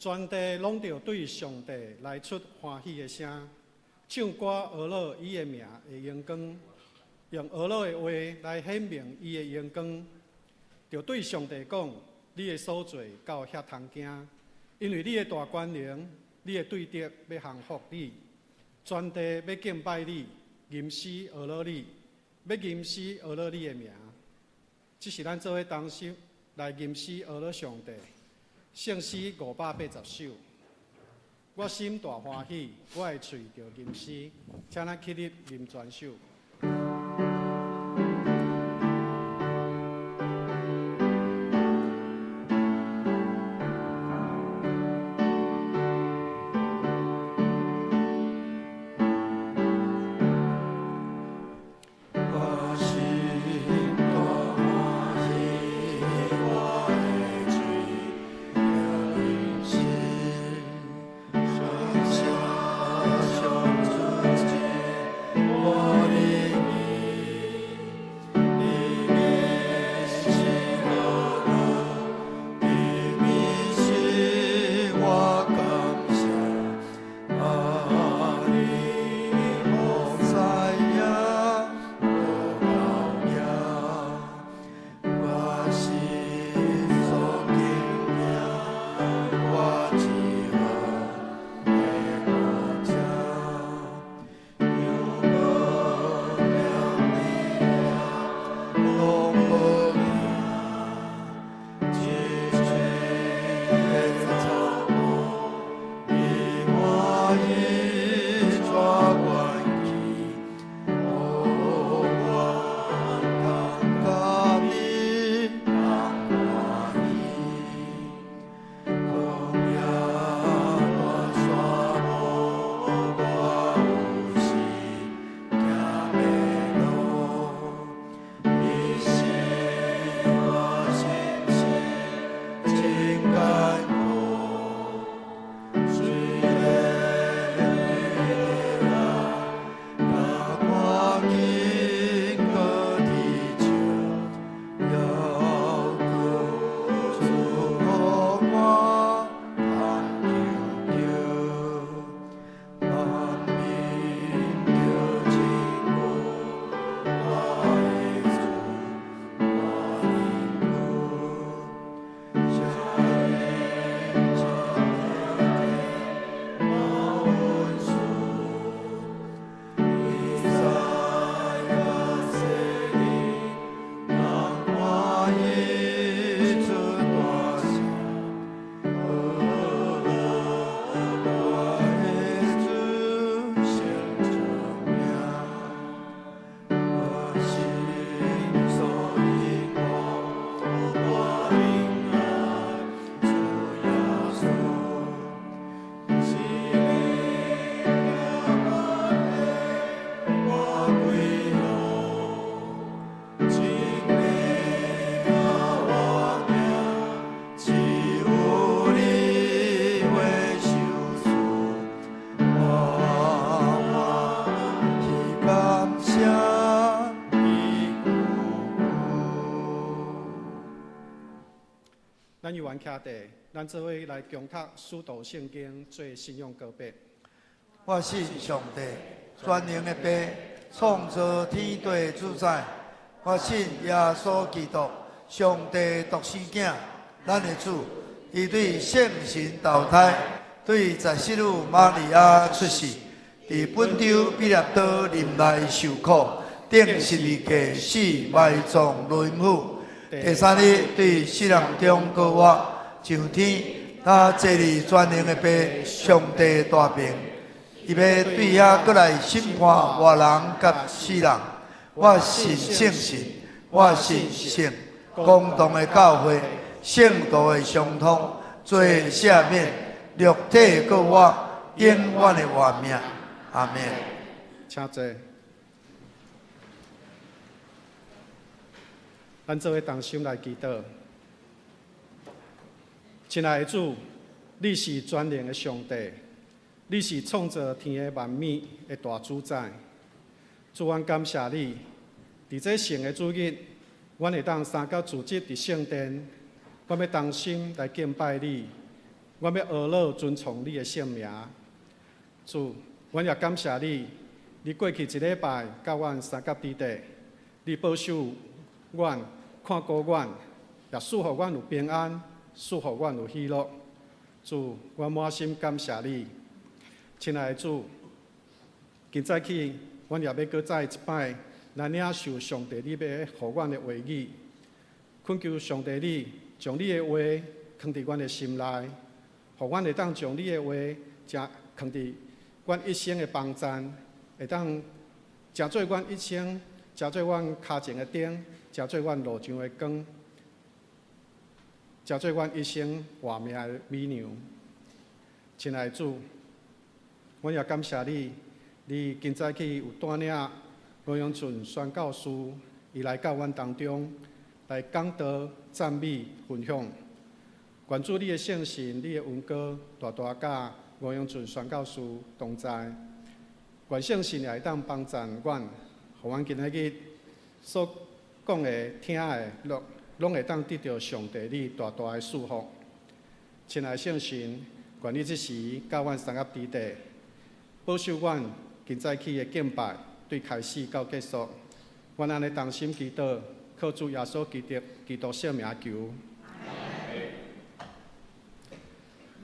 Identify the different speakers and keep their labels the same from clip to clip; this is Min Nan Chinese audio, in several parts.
Speaker 1: 全地攏著對上帝來出歡喜的聲，唱歌呵咾伊的名的榮光，用呵咾的話來顯明伊的榮光。著對上帝講：你的所做到遐通驚，因為你的大權能，你的對敵欲降服你，全地欲敬拜你，吟詩呵咾你，欲吟詩呵咾你的名。這是咱做伙同心來吟詩呵咾上帝。聖詩580首。我心大歡喜，我的喙著吟詩，請咱起立吟全首。
Speaker 2: 我心大歡喜，我的喙著吟詩，感謝上主賜我靈意，伊的是呵咾，伊的是我感謝，啊，你予知影無夠驚，我心所敬敬，我只好的無聲，有無念你攏無驚，一喙的草木，伊歡喜怎願去？予我通佮你同歡喜。曠野大沙漠，我有時行迷路，你是我心事真艱苦，雖然對人甲看見閣啼笑，猶閣賜予我通求救。萬民著稱呼我的主，我靈骨，謝因親的我恩賜，伊知我細膩，人歡喜出大聲，呵咾我的主聖出名。我心所希望，我平安，主耶穌，是你行我的我歸路，請你甲我行，只有你話受賜，我歡喜感謝你久久。
Speaker 1: 咱猶原徛佇，咱做伙來恭讀使徒聖經做信仰告白。
Speaker 2: 我信上帝，全能的父，創造天地主宰。我信耶穌基督，上帝獨生囝，咱的主。伊對聖神投胎，對十四母瑪利亞出世，佇本丟彼拉多任內受苦，釘十字架死埋葬落陰府。第三日對死人中復活，上天，他坐佇全能的父上帝大爿。伊欲對遐閣來審判活人佮死人。我信聖神，我信聖公同的教會，聖徒的相通，罪赦免，肉體復活，永遠的活命。阿門。
Speaker 1: 請坐。咱做伙同心來祈禱。親愛的主，你是全能的上帝，你是創造天地萬物的大主宰。主，阮感謝你，佇這聖的主日，阮會當三甲聚集佇聖殿，阮欲同心來敬拜你，阮阮欲學樂尊崇你的聖名。主，阮也感謝你，你過去一禮拜佮阮相佮佇底，你保守阮，看顧阮，也賜予阮有平安，賜予阮有喜樂。主，阮滿心感謝你。親愛的主，今早起，阮也欲閣再一擺來領受上帝你欲予阮的話語，懇求上帝你將你的話藏佇阮的心內，予阮會當將你的話誠藏佇阮一生的幫贊，會當成做阮一生，成做阮跤前的燈，成做阮路上的光，成做阮一生活命的美娘。親愛的主，阮也感謝你，你今早起有帶領吳永春宣教師，伊來到阮當中來講道、讚美、分享。願主你的聖神、你的恩膏，大大佮吳永春宣教師同在。願聖神也會當幫贊阮，予阮今仔日所講的、聽的，攏攏會當得著上帝你大大的祝福。親愛的聖神，願你這時佮阮相佮佇底，保守阮今早起的敬拜，對開始到結束，阮按呢同心祈禱，靠主耶穌基督基督聖名求。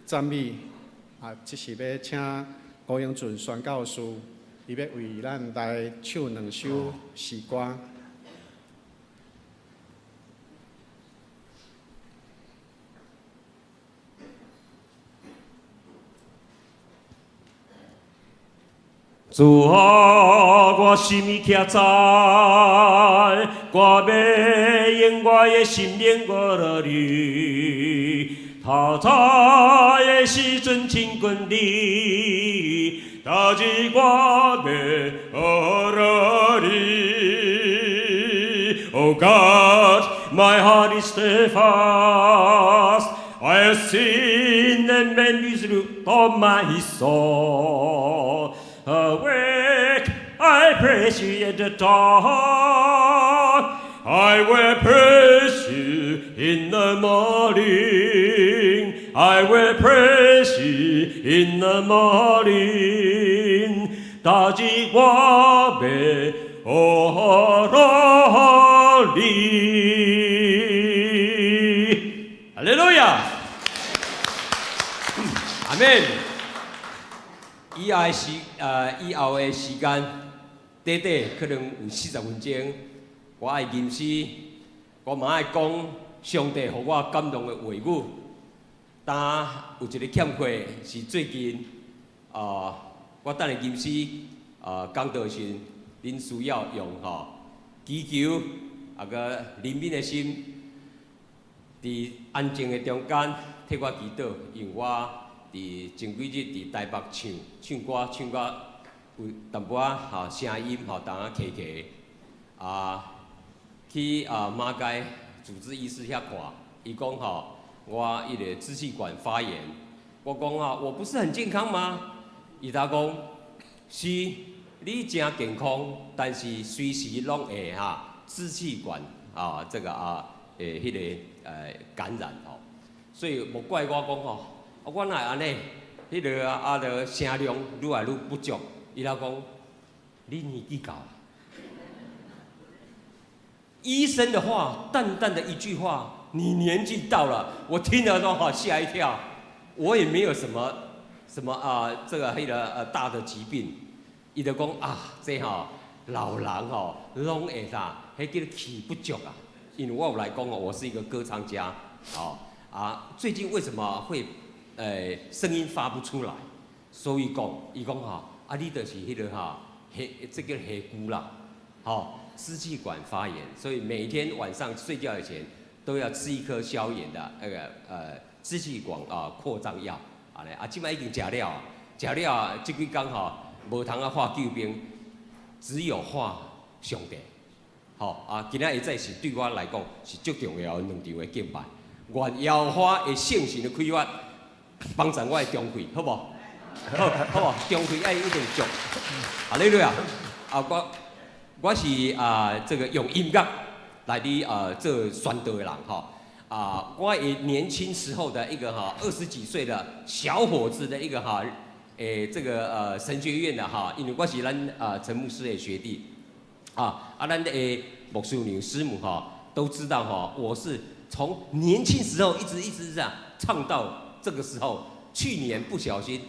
Speaker 1: 讚美啊！這是欲請吳永俊宣教師，伊欲為咱來唱兩首詩歌。
Speaker 3: 主啊，我心已徛在，我欲用我的生命學樂你。頭早的時陣親近你，逐日我欲學樂你。Oh God, my heart is steadfast. I sing and make music of my soul. Awake, I praise you at the dawn. I will praise you in the morning. I will praise you in the morning. 逐日我欲學樂你。哈利路亞，阿門。以後的時間，短短可能有40分鐘，我愛吟詩，我嘛愛講上帝予我感動的話語。但有一個欠缺是最近，我等下吟詩，講道時，恁需要用吼祈求，啊閣憐憫的心，佇安靜的中間替我祈禱，因為我佇前幾日佇台北唱唱歌，唱甲有淡薄仔吼聲音吼，淡仔咳咳，啊，去啊馬偕主治醫師遐看，伊講吼，我彼个支氣管發炎，我講啊，我不是很健康嗎？伊答講，是，你誠健康，但是隨時攏會哈支氣管啊這個啊會彼個感染吼，所以莫怪我講吼。啊，我哪會按呢？彼个啊，啊，著聲量愈來愈不足。伊來講，你年紀到。醫生的話，淡淡的一句話，你年紀到了，我聽了都好嚇一跳。我也沒有什麼什麼啊，這個彼个大的疾病。伊就講啊，這吼老人吼攏會啥？彼叫氣不足啊。因為我有來講哦，我是一個歌唱家，哦啊，最近為什麼會？聲音發不出來，所以講，伊講吼，啊，你就是彼个吼，氣，這叫氣痀啦，吼，支氣管發炎，所以每天晚上睡覺以前都要吃一顆消炎的那個支氣管啊擴張藥，按呢，啊，這擺已經食了，食了，這幾工吼無通啊畫救兵，只有畫上帝，吼啊，今仔日這是對我來講是足重要的兩場的敬拜，願耶和華的聖神的啟發。幫助我的中氣，好無？好，好無？中氣愛一定足。啊，你咧啊？啊，我我是啊，這個用音樂來佇做宣道的人吼。啊，我也年輕時候的一個哈20幾歲的小伙子的一個哈，這個神學院的哈，因為我是咱啊陳牧師的學弟，啊，咱的牧師娘師母哈都知道哈，我是從年輕時候一直一直這樣唱到這個時候，去年不小心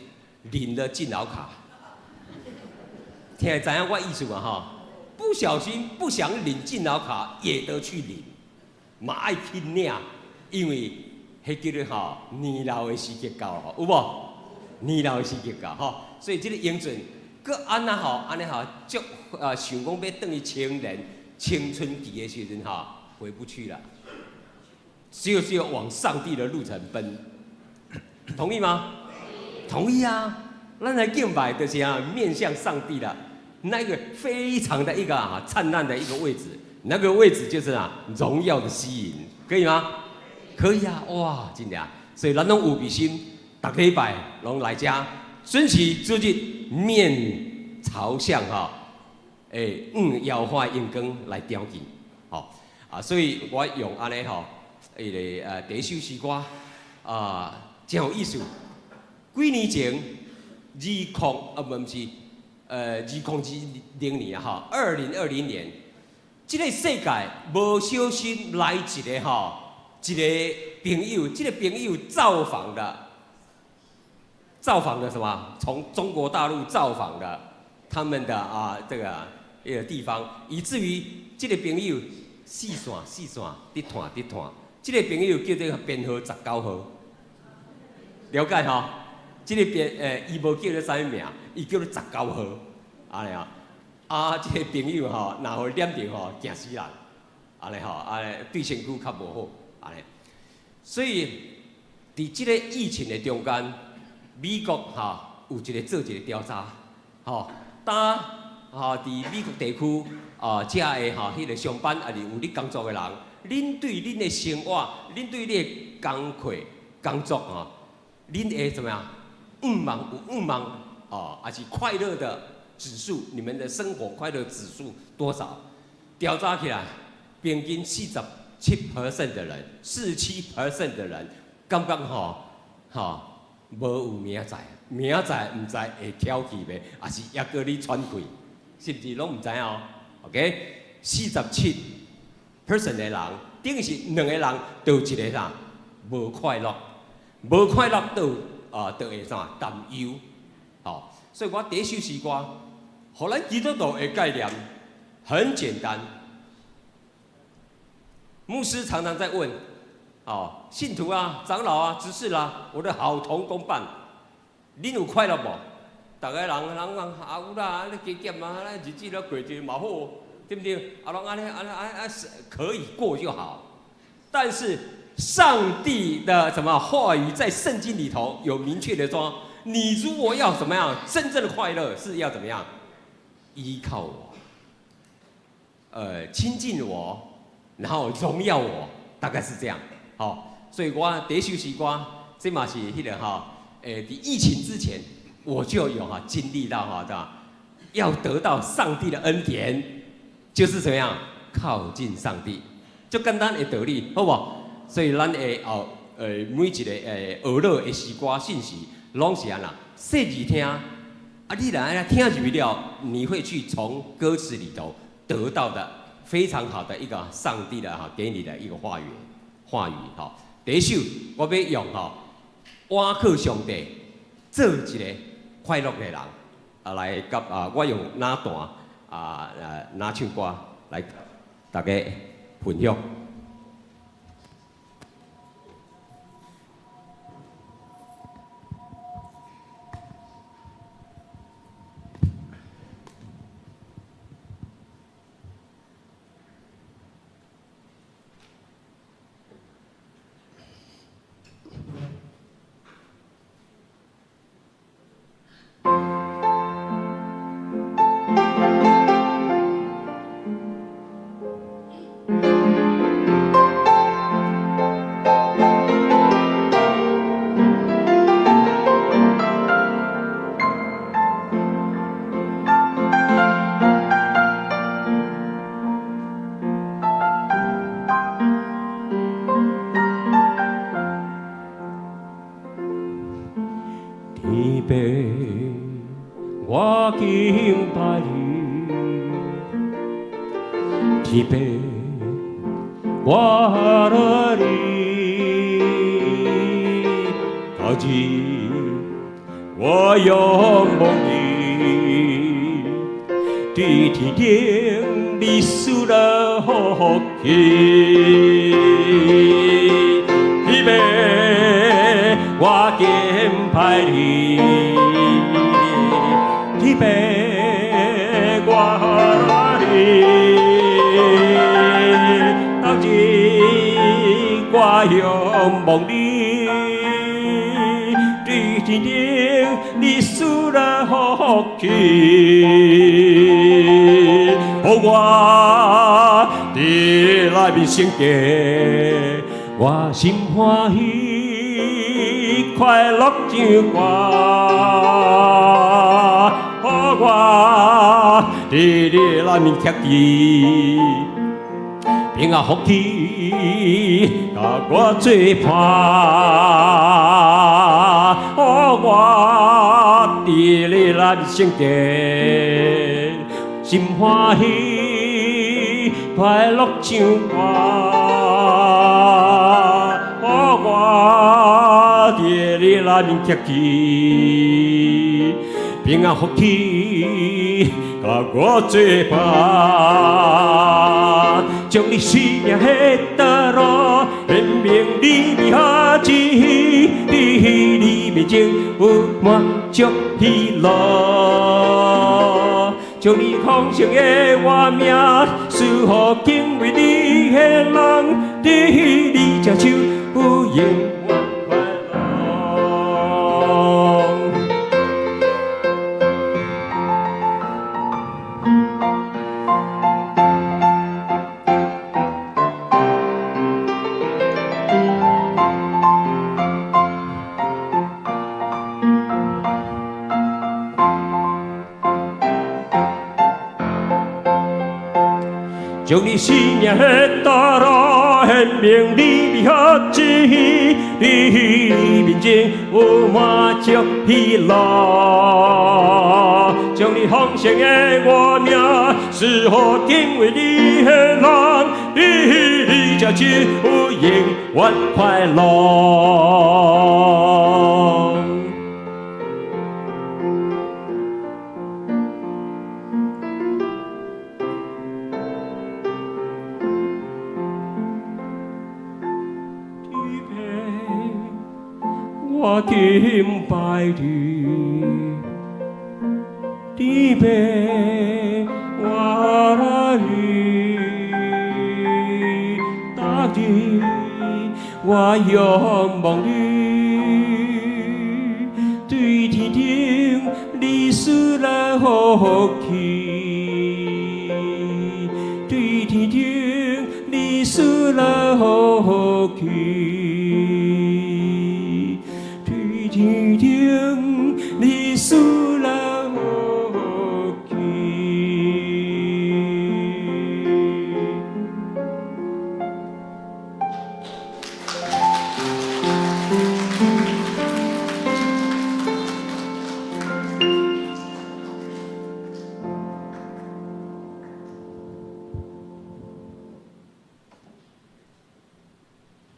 Speaker 3: 領了敬老卡，聽會知影我意思嘛哈？不小心不想領敬老卡也得去領，嘛愛去領，因為彼叫做吼年老的時刻到了，有無？年老的時刻到吼，所以這個英俊，閣按怎吼，按呢吼，足啊想講欲轉去青年青春期的時陣吼，回不去了，只有往上帝的路程奔，同意嗎？同意啊！咱來敬拜就是啊，面向上帝的那個非常的一個啊燦爛的一個位置，那個位置就是啊榮耀的吸引，可以嗎？可以啊！哇，真的啊！所以咱攏有備心，逐禮拜攏來遮，準時主日面朝向哈，耶和華榮光來朝見，吼啊！所以我用按呢吼，彼个第一首詩歌啊，真有意思。幾年前，二空啊，毋是，2020年啊，吼，2020年，這個世界無小心來一個吼，一個朋友，這個朋友造訪的，造訪的什麼？從中國大陸造訪的他們的啊這個一個地方，以至於這個朋友四線四線佇嘆佇嘆，這個朋友叫做編號19號，了解吼？這個編伊無叫做啥物名，伊叫做十九號，按呢啊，啊，這個朋友吼，若予染著吼，驚死人，按呢吼，按呢對身軀較無好，按呢。所以，佇這個疫情的中間，美國吼有一個做一個調查，吼，當吼佇美國地區啊，遮的吼彼個上班抑是有咧工作的人，恁對恁的生活，恁對你的工課工作吼，恁會怎麼樣？願望有願望哦，還是快樂的指數？你們的生活快樂指數多少？調查起來，平均47% 的人，47% 的人，感覺吼吼無有明仔載，明仔載毋知會翹起袂，抑是猶閣咧喘氣，是毋是攏毋知哦？OK，47% 的人，等於是兩個人就一個啥無快樂，無快樂就啊，就會啥擔憂，吼，所以我第一首詩歌，予咱基督徒的概念很簡單。牧師常常在問，哦，信徒啊、長老啊、執事啦，我的好同工伴，恁有快樂無？逐个人人講啊有啦，你加減啊，咱日子咧過就嘛好，對不對？啊，攏按呢按呢按按是可以過就好，但是。上帝的什麼話語在聖經裡頭有明確的說，你如果要怎麼樣真正的快樂，是要怎麼樣依靠我，親近我，然後榮耀我，大概是這樣。好，所以我第一首詩歌，這嘛是彼個哈，佇疫情之前我就有哈經歷到哈，對吧？要得到上帝的恩典，就是怎麼樣靠近上帝，就簡單的道理，好無？所以咱會哦，每一個學樂的詩歌信息，攏是按怎細緻聽，啊，你若按呢聽入去了，你會去從歌詞裡頭得到的非常好的一個上帝的哈給你的一個話語，話語吼。第一首我欲用吼，倚靠上帝做一個快樂的人，啊來佮啊，我用哪彈啊哪唱歌來大家分享。天父，我愛你，逐日我仰望你，佇天頂你賜來福氣。天父，我敬拜你，天父，我愛你，逐日我仰望你，佇天頂你賜來福氣，予我佇內面聖潔，我心歡喜，快樂唱歌，予我佇你內面徛起，平安福氣，佮我做伴，予我佇你內面聖潔，心歡喜，快樂唱歌，予我佇你內面徛起，平安福氣，佮我做伴，將你生命的道路顯明你美好旨意，佇你面前有滿足喜樂，將你豐盛的活命賜予敬畏你的人，佇你這手有永遠快樂。將你生命的道路顯明你美好旨意，佇你面前有滿足喜樂，將你豐盛的活命賜予敬畏你的人，佇你這手有永遠快樂。我敬拜你，天父，我愛你，逐日我仰望你，對天頂你賜來福氣，對天頂你賜來福氣。天頂你賜來福氣。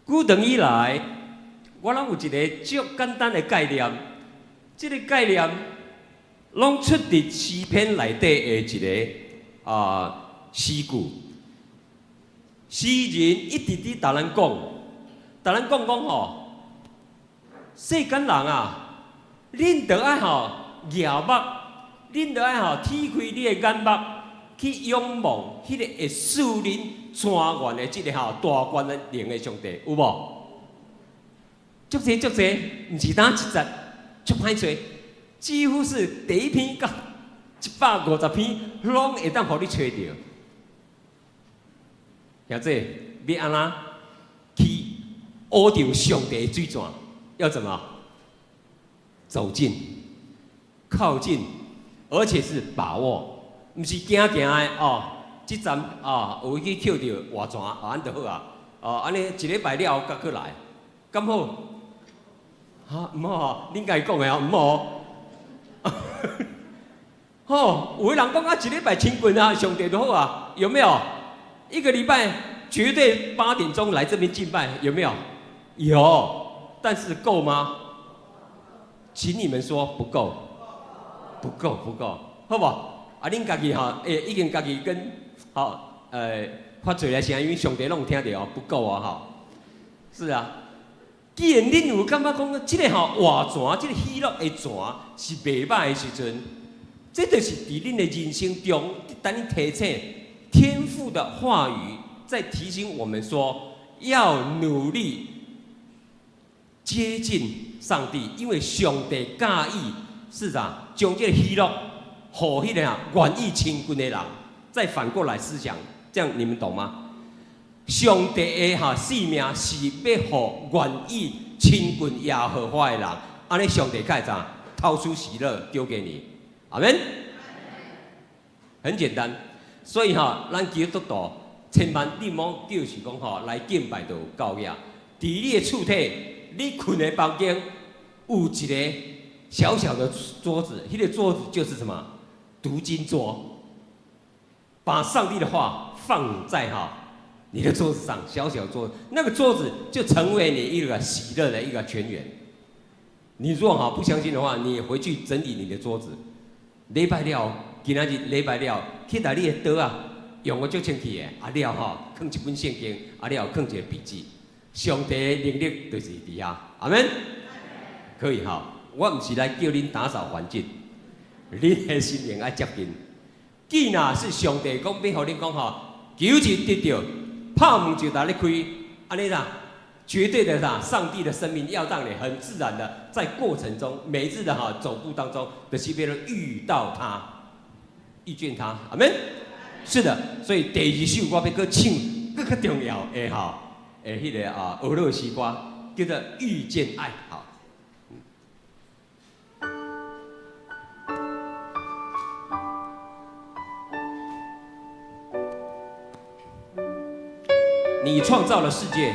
Speaker 3: 久長以來，我攏有一個足簡單的概念，這個概念攏出佇詩篇內底的一個詩句。詩人一直佇共咱講，共咱講講吼，世間人啊，恁著愛吼舉目，恁著愛吼鐵開你的眼目，去仰望彼個會賜恁泉源的這個吼大權能的上帝，有無？足濟足濟，毋是單一節，足歹揣，幾乎是第一篇到150篇，攏會當予你揣著。兄弟，欲按怎去挖著上帝的水泉？要怎麼走近、靠近，而且是把握，毋是行行的哦。這站哦，有去抾著活泉，按呢就好啊。哦，按呢一禮拜了後，閣閣來，敢好？哈，毋好吼，恁家己講的哦，毋好。吼，有的人講啊，一禮拜親近啊，上帝就好啊，有沒有？一個禮拜絕對8點鐘來這邊敬拜，有沒有？有，但是夠嗎？請你們說不夠，不夠，不夠，好無？啊，恁家己吼，已經家己跟吼，發出來聲音，上帝攏有聽著哦，不夠啊，吼。是啊，既然恁有感覺講，這个吼活泉，這个喜樂的泉是袂歹的時陣，這就是佇恁的人生中，等恁提醒天父的話語，在提醒我們說，要努力接近上帝，因為上帝喜意是啥？將這个喜樂，予彼个啊願意親近的人，再反過來思想，這樣你們懂嗎？上帝的哈性命是欲予願意親近耶和華的人，按呢上帝會怎？掏出喜樂丟給你，阿門。很簡單，所以哈，咱基督徒千萬你莫就是講吼來敬拜就有夠呀。佇你的厝體，你睏的房間有一个小小的桌子，彼个桌子就是什麼？讀經桌，把上帝的話放在哈你的桌子上，小小桌子，那個桌子就成為你一個喜樂的一個泉源。你若哈不相信的話，你回去整理你的桌子。禮拜了，今仔日禮拜了，去共你的桌仔用予足清氣的，啊了吼，囥一本聖經，啊了囥一個筆記。上帝的能力就是佇遐，阿門。可以哈，我毋是來叫恁打掃環境，恁的心靈愛接近。既若是上帝講欲予恁講吼，求就得著，拍門就共你開，按呢啦，絕對的啦，上帝的生命要讓你很自然的在過程中，每日的哈走步當中，就是變成遇到他，遇見他，阿門。是的，所以第二首我欲閣唱，閣較重要的吼，的彼个啊，俄羅斯歌叫做《遇見愛》，好。你創造了世界，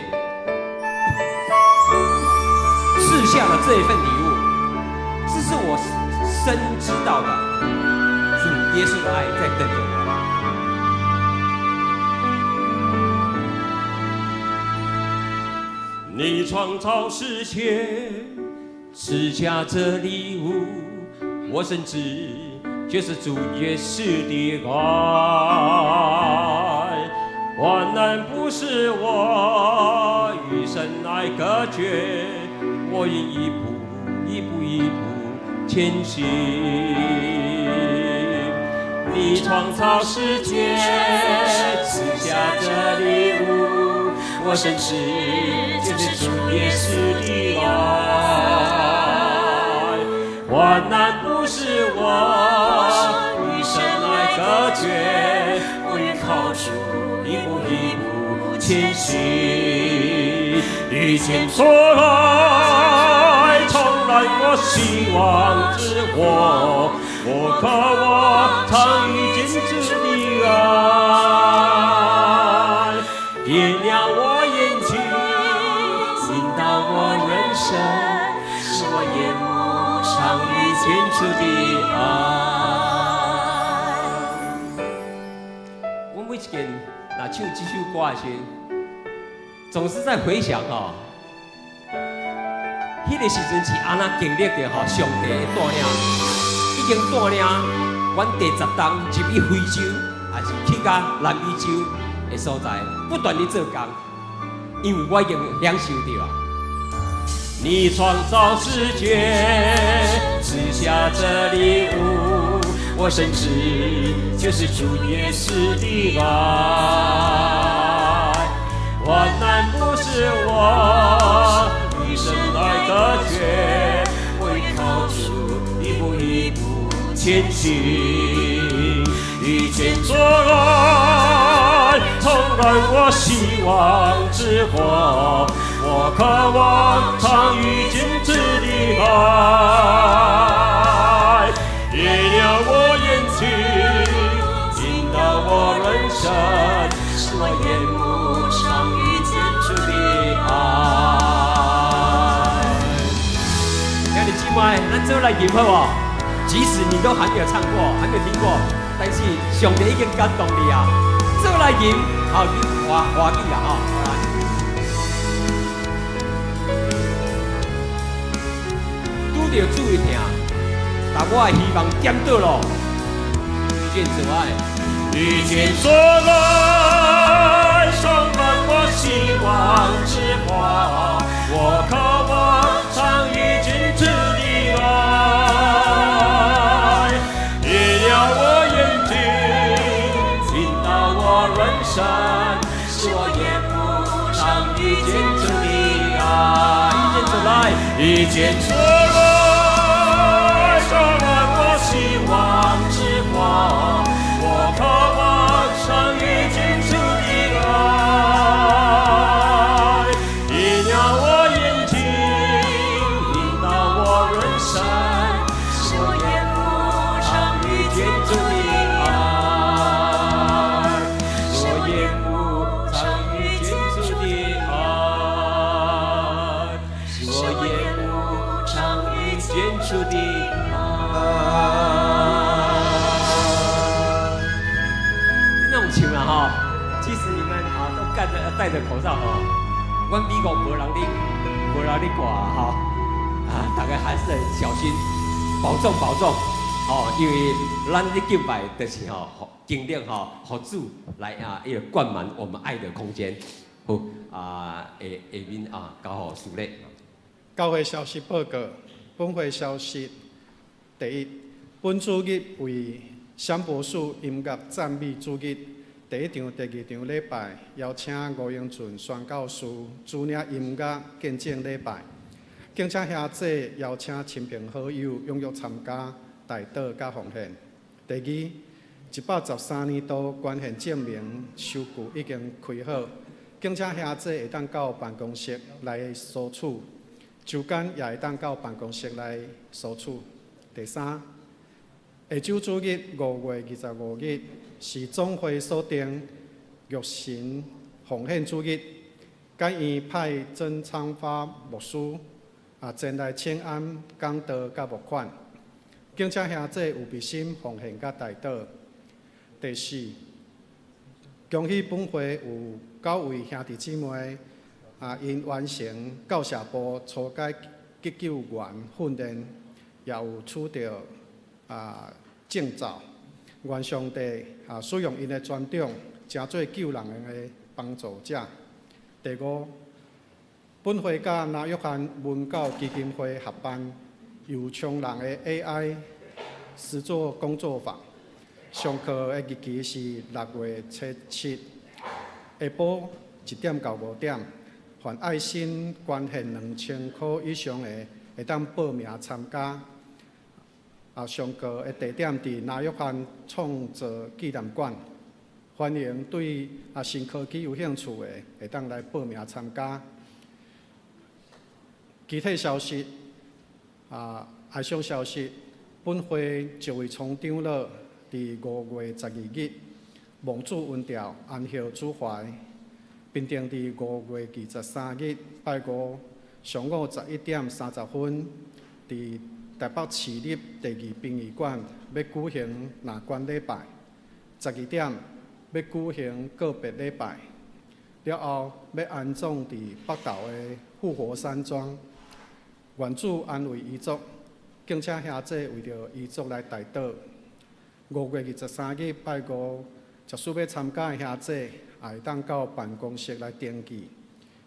Speaker 3: 賜下了這一份禮物，這是我深知道的。主耶穌的愛在等着我。你創造世界，賜下這禮物，我深知這是主耶穌的愛。患難不使我與神愛隔絕，我願一步一步一步前行。你創造世界，賜下這禮物，我深知這是主耶穌的愛。患難不使我與神愛隔絕，我願靠主一步一步前行。遇見主愛，重燃我希望之火，我渴望常遇見主的愛，點亮我眼睛，引導我人生，使我眼目常遇見主的愛。我每一遍若唱這首歌的時，總是在回想吼，彼个時陣是按怎經歷著吼上帝的帶領，已經帶領阮第十冬入去非洲，也是去到南美洲的所在，不斷咧做工，因為我已經享受著啊。你創造世界，賜下這禮物，我深知這是主耶穌的愛。患難不使我與神愛隔絕，我願靠主一步一步前行。遇見主愛，重燃我希望之火，我渴望常遇見主的愛，點亮我眼睛，引導我人生，使我眼目常遇見主的愛。兄弟姊妹，咱做來吟好無？即使你都還沒有唱過，還沒有聽過，但是上帝已經感動你啊！做來吟，好，歡歡喜啦吼。拄著主的疼，但我的希望顛倒咯。遇見主愛，
Speaker 4: 遇見主愛，充滿我希望之花，我渴望常遇見主的愛，點亮我眼睛，引導我人生，使我眼目常遇見主的愛。
Speaker 3: 遇見主來，
Speaker 4: 遇見主愛，充滿我希望之花，我渴望常遇見主的愛，點亮我眼睛，引導我人生，使我眼目常遇見主的愛，使我眼目常遇見主的愛，使我眼目常遇見主的愛。
Speaker 3: 你攏有唱啦吼，其實你們啊都戴著戴著口罩吼，阮美國無人咧掛吼，啊，大家還是很小心，保重保重，吼，因為咱咧敬拜就是吼，經歷吼，予主來啊，伊個灌滿我們愛的空間。好啊，下下面啊，交予司禮。
Speaker 1: 教會消息報告，本會消息第一，本主日為雙博士音樂讚美主日，第一場、第二場禮拜，邀請吳英俊宣教師主領音樂見證禮拜，敬請兄姊邀請親朋好友踴躍參加代禱佮奉獻。第二，113年度捐獻證明收據已經開好，敬請兄姊會當到辦公室來索取，周間也會當到辦公室來索取。第三，下週主日5月25日是總會所定玉神奉獻主日，感願派曾昌發牧師啊前來請安講道佮募款，敬請兄姊有備心奉獻佮代禱。第四，恭喜本會有九位兄弟姊妹啊，𪜶完成教社部初階急救員訓練，也有取得啊證照。願上帝啊使用𪜶的專長，成做救人的幫助者。第五，本會佮拿約翰文教基金會合辦有充人的 AI 實作工作坊，上課的日期是6月初7，下晡1點到5點。凡愛心捐獻2000箍以上的，會當報名參加。啊，上課的地點佇拿約翰創造紀念館，歡迎對啊新科技有興趣的，會當來報名參加。其他消息，啊，哀傷消息，本會一位創長老佇5月12日蒙主恩召安息主懷，並定佇5月23日拜五上午11點30分，佇台北市立第二殯儀館欲舉行納棺禮拜，12點欲舉行告別禮拜，了後欲安葬佇北投的復活山莊。願主安慰遺族，敬請兄姊為著遺族來代禱。5月23日拜五，假使欲參加的兄姊，也會當到辦公室來登記，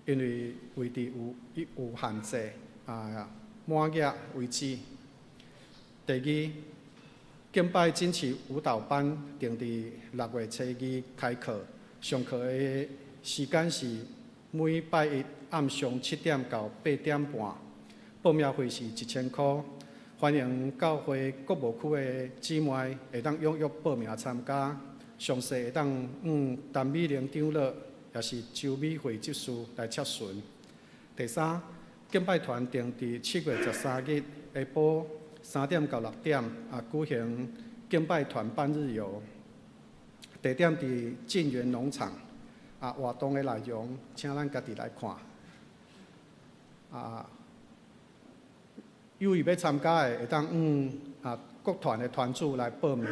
Speaker 1: 因為位置有限制，啊，滿額為止。第二，敬拜錦旗舞蹈班定佇6月初2開課，上課的時間是每拜一暗上7點到8點半，報名費是1000箍，歡迎教會各牧區的姊妹會當踴躍報名參加，詳細會當向陳美玲長老，抑是周美惠執事來洽詢。第三，敬拜團定佇7月13日下晡3點到6點啊舉行敬拜團半日遊，地點佇進園農場。啊，活動的內容，請咱家己來看。啊，有意欲參加的，會當向啊各團的團主來報名。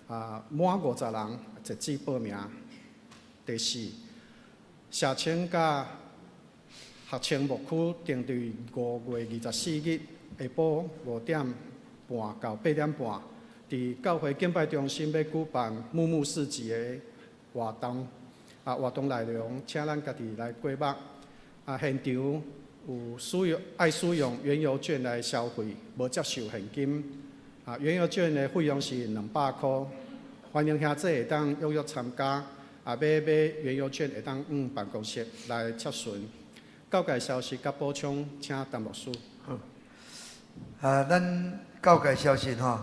Speaker 1: 啊，滿50人截止報名。第四，社青佮學青牧區定佇5月24日下晡5點半到8點半，佇教會敬拜中心欲舉辦牧牧市集的活動。啊，活動內容請咱家己來過目。啊，現場有使用愛使用園遊券來消費，無接受現金。啊，園遊券的費用是200箍，歡迎兄弟會當踴躍參加。啊，欲買園遊券會當往辦公室來洽詢。教界消息佮補充，請陳牧師。
Speaker 2: 啊，咱教界消息吼，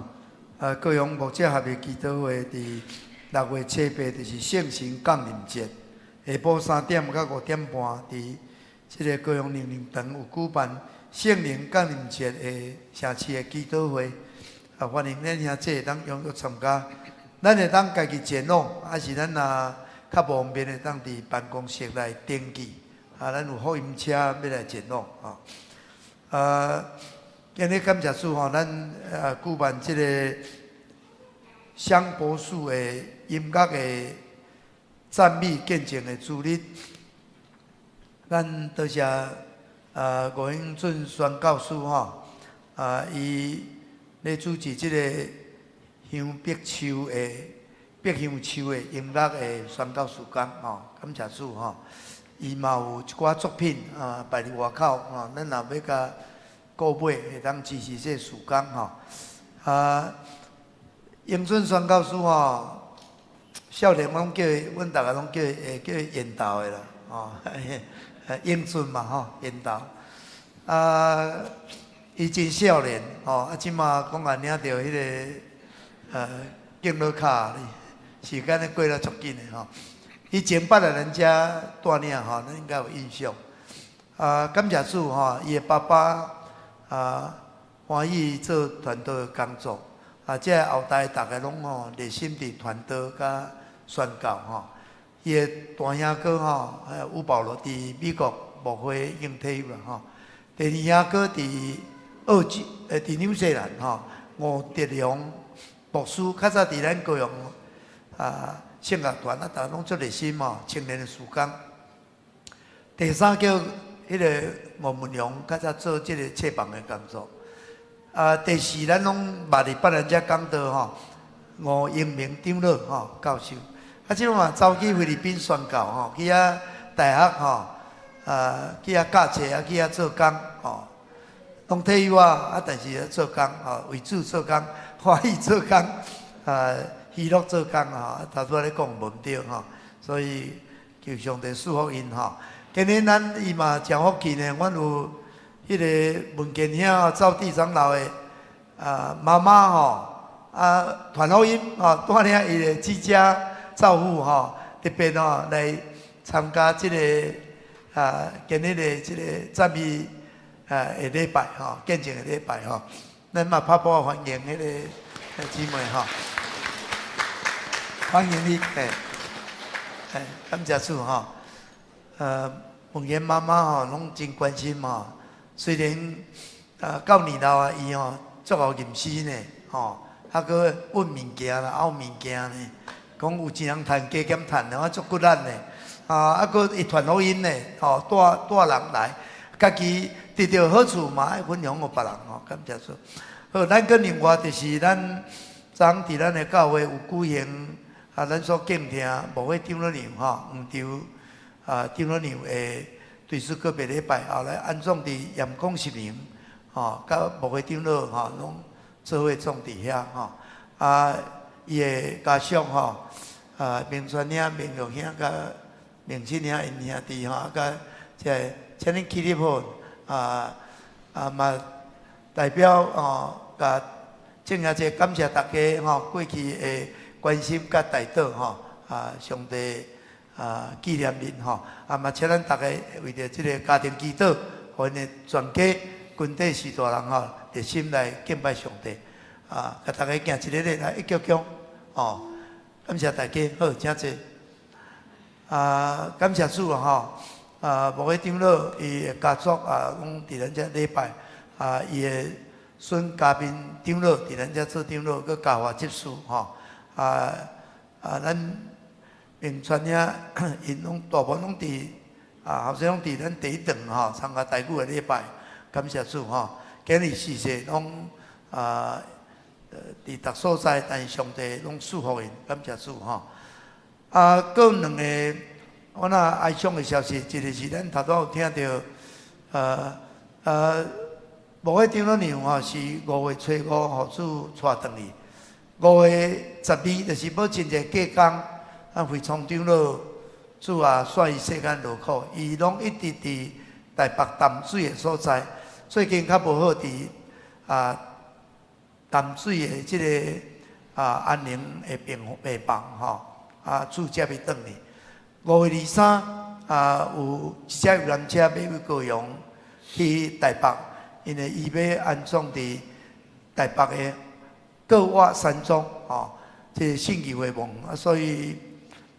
Speaker 2: 啊，高雄牧者合一祈禱會佇6月7、8，就是聖神降臨節，下晡3點到5點半，佇這个高雄靈糧堂有舉辦聖靈降臨節的城市的祈禱會，啊，歡迎咱兄弟會當踴躍參加。咱會當家己前往，還是咱若較無方便會當佇辦公室來登記。啊，咱有福音車欲來前往吼。啊，今日感謝主吼，咱啊舉辦這个香柏樹的音樂的讚美見證的主日，咱多謝啊吳英俊宣教師吼，啊伊咧主持這个香柏樹的柏香樹的音樂的宣教事工吼，感謝主吼。伊嘛有一寡作品啊，擺佇外口吼，咱若欲共購買，會當支持這个事工吼。啊，英俊宣教師吼，少年我攏叫伊，阮逐个攏叫伊，會叫伊緣投的啦，吼，英俊嘛吼，緣投。啊，伊真少年吼，啊，這馬講也領著彼个敬老卡，時間咧過了足緊的吼。伊前擺來咱遮帶領吼，咱應該有印象。啊，感謝主吼，伊的爸爸啊歡喜做傳道的工作。啊，這个後代逐个攏吼熱心佇傳道佮宣教吼。伊的大兄哥吼，吳保羅佇美國牧會已經退休啦吼。第二兄哥佇澳洲，佇紐西蘭吼，吳德良牧師較早佇咱高雄啊聖樂團啊，逐个攏足熱心吼，青年的事工。第三叫彼个吳文雄，較早做這个冊房的工作。啊，第四，咱攏捌佇別人遮講道吼，吳英明長老吼教授。啊，這嘛走去菲律賓宣教吼，去遐大學吼，啊，去遐教冊啊，去遐做工吼，攏退休啊，啊，但是做工吼，為主做工，歡喜做工，啊，喜樂做工吼，頭拄仔咧講無毋對吼，所以求上帝賜福𪜶吼。今日咱伊嘛誠福氣呢，阮有彼个文健兄趙地長老的啊媽媽吼，啊傳福音吼，帶領伊的姊姐趙婦吼，特別吼來參加這个啊今日的這个讚美啊的禮拜吼，見證的禮拜吼，咱嘛拍鼓歡迎彼个姊妹吼，歡迎你，嘿，嘿，感謝主吼，文健媽媽吼攏真關心吼。雖然啊，到年老啊，伊吼足𠢕吟詩呢，吼，啊閣揾物件啦，拗物件呢，講有錢人趁加減趁的，我足骨力呢，啊，啊閣會傳福音呢，吼，帶帶人來，家己得著好處嘛，愛分享予別人吼，感謝主。好，咱閣另外就是咱昨佇咱的教會有舉行啊，咱所敬聽牧會長老娘吼，黃長啊長老娘的追思告別禮拜，後來安葬佇鹽港十陵，吼，佮牧會長老吼，攏做伙葬佇遐吼。啊，伊的家屬吼，啊，明川兄、明玉兄佮明信兄𪜶兄弟吼，啊，佮這个請恁起立好，啊啊嘛代表吼，共眾兄弟感謝大家吼，過去的關心佮代禱吼，啊，上帝啊紀念恁吼，啊嘛請咱逐家為著這个家庭祈禱，予𪜶的全家群體序大人吼，熱心來敬拜上帝，啊，共逐家行一个禮來一鞠躬，吼，感謝大家，好，請坐。啊，感謝主啊吼，啊，牧會長老伊的家族啊，攏佇咱遮禮拜，啊，伊的孫嘉賓長老佇咱遮做長老，閣教化執事吼，啊啊，咱。明川遐，𪜶攏大部分攏佇啊，後生攏佇咱第一堂吼參加台語的禮拜，感謝主吼。今日時勢攏啊，佇逐所在，但是上帝攏賜福𪜶，感謝主吼。啊，閣有兩個我若哀傷的消息，一個是咱頭拄有聽著，牧會長老娘吼是五月初五，予主帶轉去。5月12，就是無真濟隔工，咱惠聰長老主也煞伊世間勞苦，伊攏一直佇台北淡水的所在，最近較無好佇啊淡水的這个啊安寧的病房吼，啊主接伊轉去。5月23啊，有一隻遊覽車欲去高雄去台北，因為伊欲安葬佇台北的閣活山莊吼，這个信義會夢啊，所以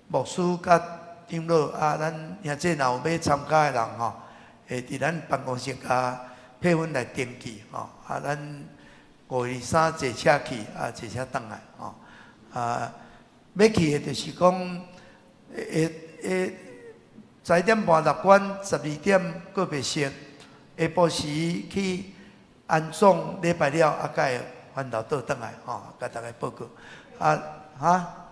Speaker 2: 牧師佮長老啊，咱兄弟若有欲參加的人吼，會佇咱辦公室共批文來登記吼，啊，咱5月23坐車去，啊，坐車轉來吼，啊，欲去的就是講，會會11點半入館，12點告別式，下晡時去安葬禮拜了，啊，才會翻頭倒轉來吼，共大家報告。啊，哈，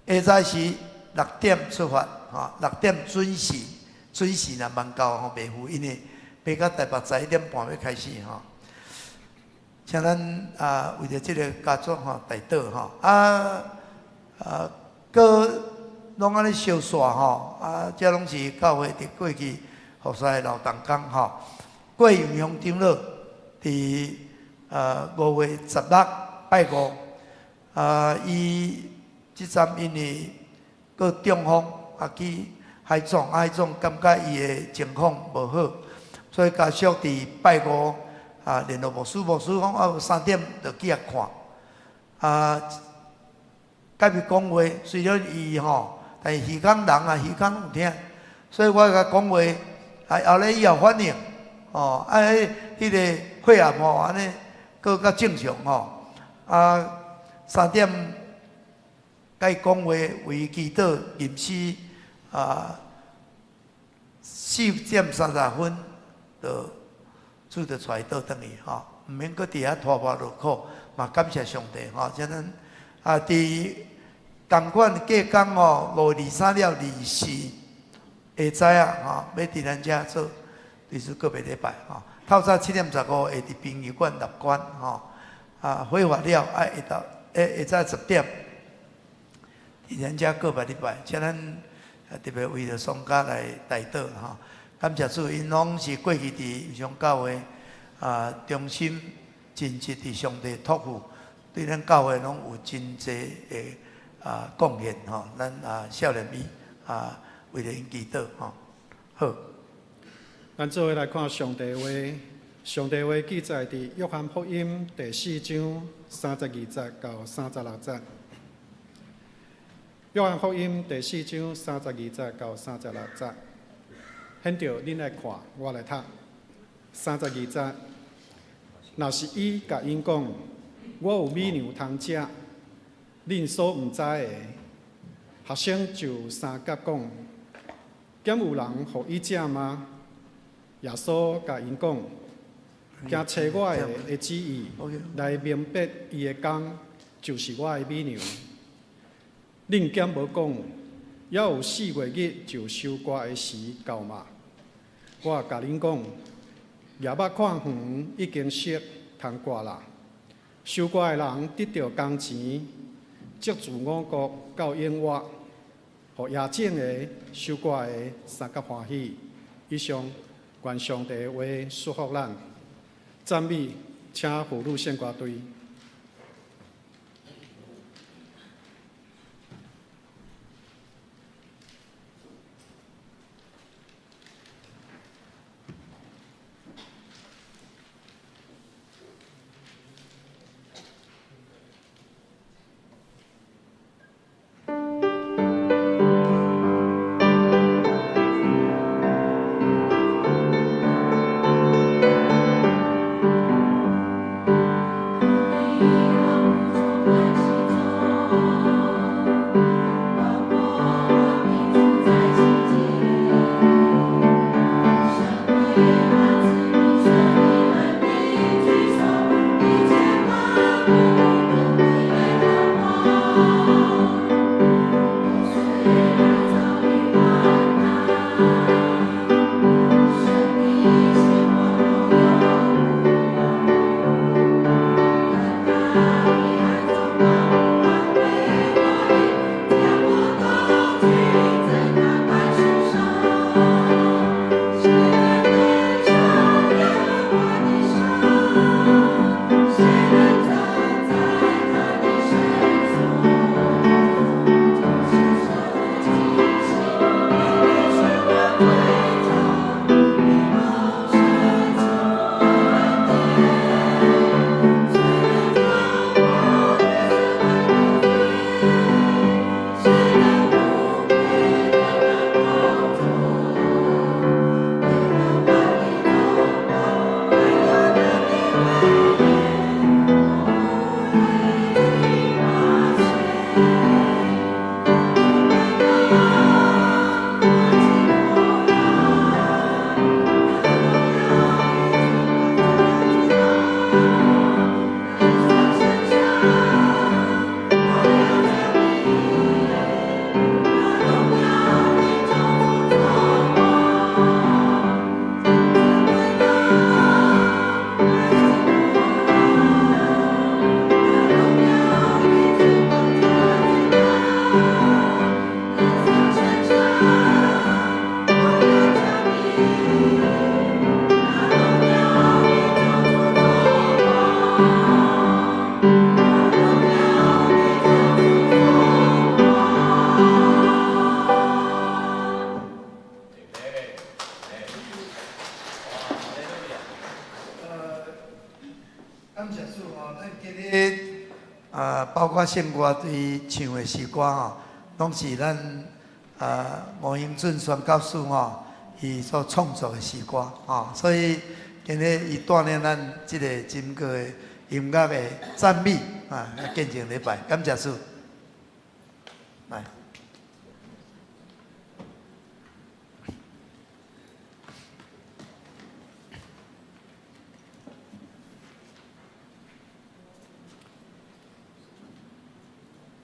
Speaker 2: 下早時6點出發，吼，6點準時，準時若慢到吼，袂赴，因為欲到台北11點半欲開始吼。請咱啊，為著這个家族吼，代禱吼，啊啊，閣攏按呢相煞吼，啊，這攏是教會佇過去服侍的老同工吼。郭永雄長老佇5月16拜五，啊，伊這陣因為閣中風，啊去海總，海總感覺伊的情況無好，所以家屬佇拜五啊聯絡牧師，牧師講啊有3點就去遐看，啊，共伊講話，雖然伊吼，但是耳孔人啊，耳孔攏有聽，所以我共講話，啊後來伊有反應，哦，啊，彼個血壓吼，按呢閣較正常吼，啊3點共伊講話，為伊祈禱吟詩，啊4點30分就主就帶伊倒轉去吼，毋免閣佇遐拖磨勞苦，嘛感謝上帝吼，這咱啊佇仝款隔工吼，5月23了24下早啊吼，欲佇咱遮做追思告別禮拜吼。透早7點15會佇殯儀館入棺吼，啊火化了啊下晝下早10點佇咱遮告別禮拜，請咱特別為著喪家來代禱吼。感謝主，𪜶攏是過去佇上教會啊，忠心盡職佇上帝託付，對咱教會攏有真濟的啊貢獻吼。咱啊少年伊啊為著𪜶祈禱吼。好，
Speaker 1: 咱做伙來看上帝話，上帝話記載佇約翰福音第四章32節到36節。約翰福音第四章32節到36節，現著恁來看，我來讀。32節，若是伊共𪜶講，我有美糧通食，恁所毋知的，學生就相佮講，敢有人予伊食嗎？耶穌共𪜶講，行揣我的的旨意來明白伊的工，就是我的美糧。恁敢無講，猶有四月日就收割的時到嗎？我共恁講，舉目看園已經熟通割啦。收割的人得著工錢，積聚五穀到永活，予野種的、收割的相佮歡喜。以上，願上帝的話祝福咱。讚美，請婦女聖歌隊。
Speaker 4: 耶
Speaker 2: 感謝主吼，咱今日啊，包括聖歌隊唱的詩歌吼，攏是咱吳英俊宣教師吼，伊所創作的詩歌吼，所以今日伊帶領咱這个珍貴的音樂的讚美啊，見證禮拜，感謝主。來。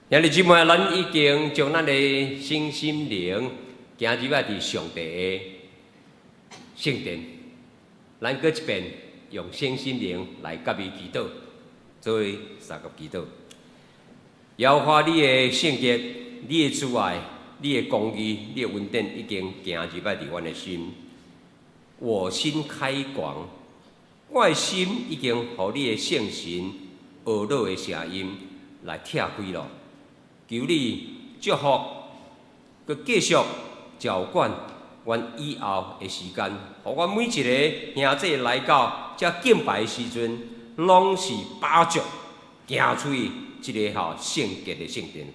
Speaker 3: 兄弟姊妹，咱已經將咱的身心靈行入來佇上帝的聖殿，咱閣一遍用身心靈來佮伊祈禱，做相共祈禱。耶和華你的聖潔、你的慈愛、你的公義、你的恩典已經行入來佇阮的心，我心開廣，我的心已經予你的聖神呵咾的聲音來拆開咯。求你祝福，閣繼續照管阮以後的時間，予阮每一个兄弟來到遮敬拜的時陣，攏是把握行出去這个吼聖潔的聖殿，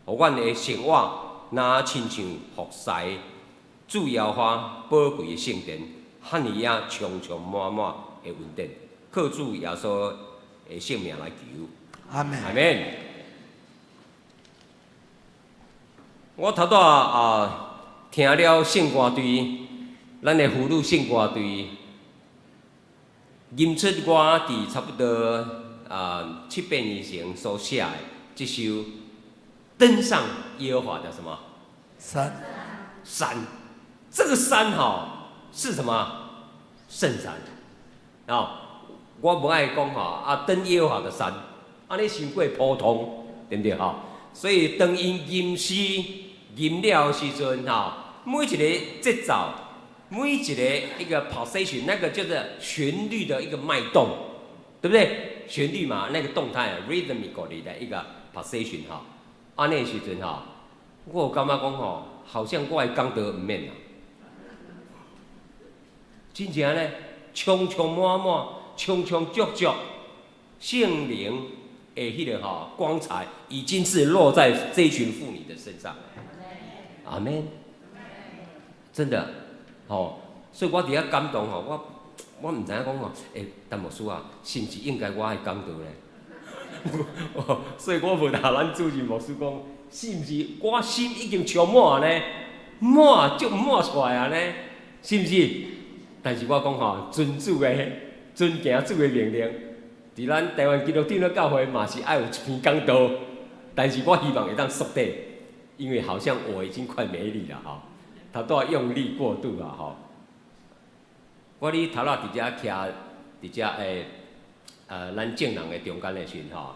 Speaker 3: 予阮的生活若親像服侍主耶和華寶貴的聖殿，遐爾仔充充滿滿的恩典，靠主耶穌的聖名來求。
Speaker 2: 阿門。
Speaker 3: 阿門。我頭拄啊聽了聖歌隊，咱的婦女聖歌隊，吟出我佇差不多七八年前所寫的這首《登上耶和華的什麼
Speaker 2: 山》。
Speaker 3: 山，這個山吼是什麼？聖山。哦，我無愛講吼啊，登耶和華的山，按呢傷過普通，對毋對吼？所以當𪜶吟詩吟了的時陣吼，每一個節奏，每一個一個 pulsation，那個就是旋律的一個脈動，對不對？旋律嘛，那個動態 rhythmically 的一個 pulsation 吼，按呢時陣吼，我有感覺講吼，好像我的講道毋免啦，真正呢，充充滿滿，充充足足，聖靈的彼個吼光彩，已經是落在這群婦女的身上。阿門。真的，吼，所以我佇遐感動吼，我毋知影講吼，欸，陳牧師啊，是毋是應該我愛講道咧？所以我問下咱主任牧師講，是毋是我心已經充滿呢？滿就滿出來啊呢？是毋是？但是我講吼，遵主的、遵行主的命令，佇咱台灣基督長老教會嘛是愛有一篇講道，但是我希望會當縮短，因為好像我已經快沒力了吼，頭拄仔用力過度啊吼。我咧頭仔佇遮徛，佇遮咱眾人的中間的時陣吼，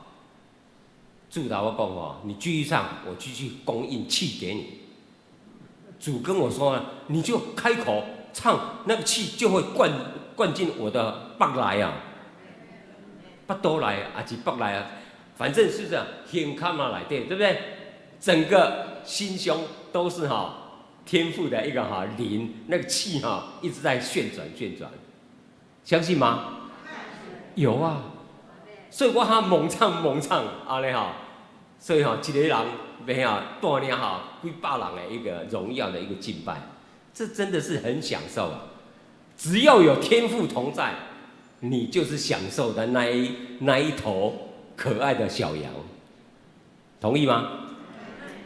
Speaker 3: 主頭我講吼，你繼續唱，我繼續供應氣給你。主跟我說，你就開口唱，那個氣就會灌進我的腹內啊，腹肚內啊，是腹內啊，反正是這樣，胸坎仔內底，對不對？整個心胸都是哈天父的一個哈靈，那個氣哈一直在旋轉旋轉，相信嗎？有啊，所以我哈猛唱猛唱，按呢哈，所以哈一個人袂哈帶領哈幾百人的一個榮耀的一個敬拜，這真的是很享受啊！只要有天父同在，你就是享受的那一頭可愛的小羊，同意嗎？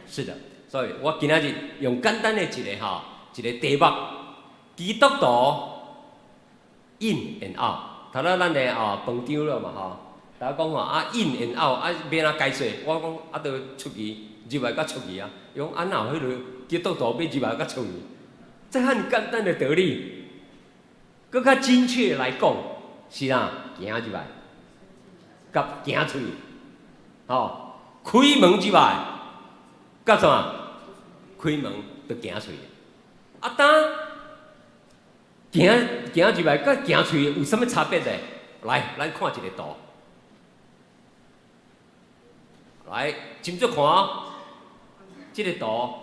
Speaker 3: 是的，所以我今仔日用簡單的一個哈一個題目，基督徒 in and out，頭仔咱的哦飯張了嘛吼，大家講吼啊 in and out 啊欲按怎解說？我講啊，著出去入來佮出去啊，伊講啊哪有彼个基督徒欲入來佮出去？這很簡單的道理，閣較精確來講是啥？行入來，佮行出去，吼，開門入來，佮啥？開門就行出去。啊，當行入來佮行出去有啥物差別呢？來，咱看一個圖。來，斟酌看哦，這個圖，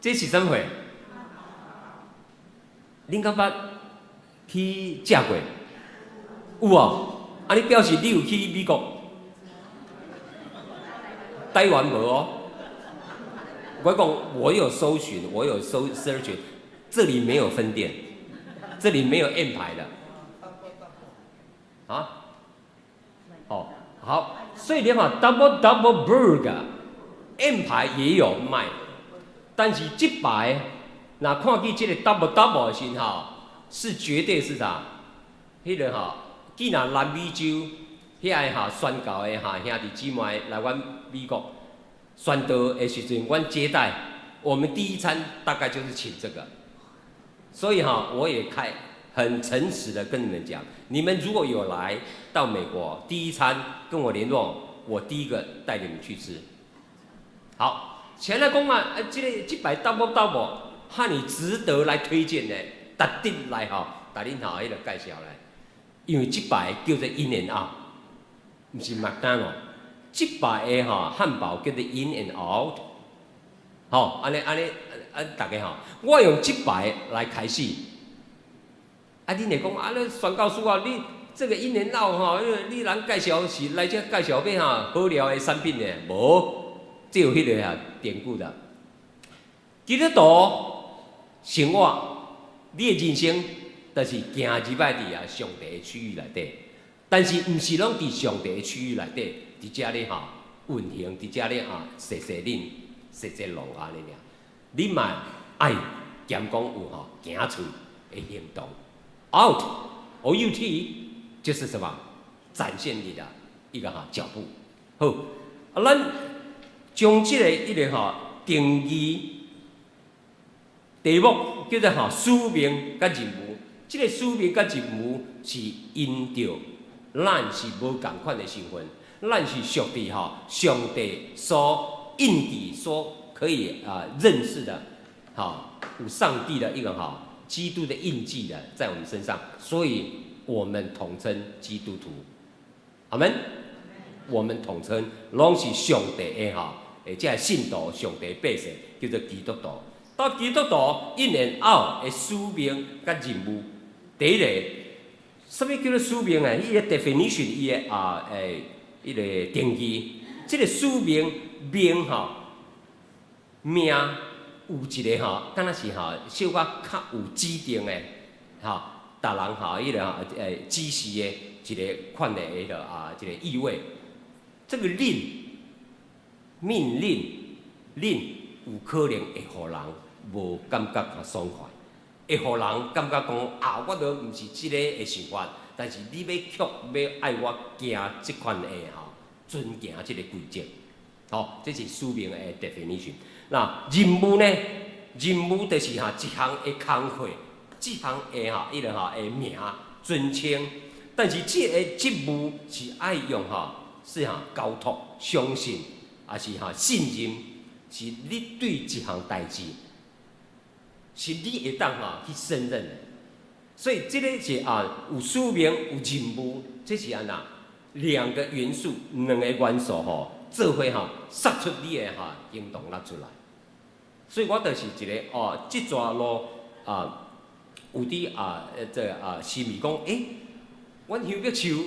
Speaker 3: 這是啥物貨？恁敢捌去食過？有哦，按呢表示你有去美國？台灣無哦。我講，我有搜尋，我有搜 search，這裡沒有分店，這裡沒有 M 牌的。啊？哦，好，所以你看 Double Double Burger M 牌也有賣，但是這擺若看見這個 Double Double 的時候，是絕對是啥？彼個吼，既然南美洲遐个吼宣教的哈兄弟姊妹來阮美國宣道的時陣，阮接待，我們第一餐大概就是請這個，所以哈，我也開很誠實的跟你們講，你們如果有來到美國，第一餐跟我聯絡，我第一個帶你們去吃。好，前來講啊，啊，這個這擺 Double Double，哈爾值得來推薦的，特地來吼，共恁吼彼個介紹來，因為這擺叫做 In-N-Out，毋是麥當勞，這擺的吼漢堡叫做 In-N-Out，吼，按呢按呢按逐家吼，我用這擺來開始。啊，恁會講啊，你宣教師啊，你這個 In-N-Out 吼，你人介紹是來這介紹欲吼好料的產品的，無，這有彼個啊典故的。基督徒生活，你的人生就是行入來佇啊上帝的區域內底，但是毋是攏佇上帝的區域內底，佇遮咧吼運行，佇遮咧啊踅踅恁踅踅弄按呢爾，你嘛愛兼講有吼行出的行動。Out, O U T，就是什麼？展現你的一個哈腳步。好，啊，咱將這個一個吼定義題目叫做吼使命佮任務。這個使命佮任務是因著咱是無仝款的身份，咱是屬佇吼上帝所印記、所可以啊認識的，吼有上帝的一個吼基督的印記的在我們身上，所以我們統稱基督徒。阿門。我們統稱攏是上帝的吼，或者信徒上帝百姓叫做基督徒。到基督徒 in and out 的使命佮任務，第一個，啥物叫做使命啊？伊个 definition，伊个啊彼个定義，這個使命命吼命有一個吼，敢若是吼小可較有指定的吼，逐人吼彼個吼指示的一個款的彼個啊一個意味。這個令命令令有可能會予人無感覺較爽快。會予人感覺講啊，我都毋是這個的想法，但是你欲卻欲愛我行這款的吼，遵行這個規則，吼，這是使命的 definition。那任務呢？任務就是哈一項的工課，這項的哈彼個吼的名尊稱，但是這个職務是愛用吼，是哈交託、相信，抑是哈信任，是你對一項代誌，是你會當吼去勝任的。所以這个是啊有使命有任務，這是按怎兩個元素，兩個元素吼，做伙吼，殺出你的吼行動力出來。所以我就是一个哦，這逝路啊，有佇啊，這個啊，心裡講，欸，阮香柏樹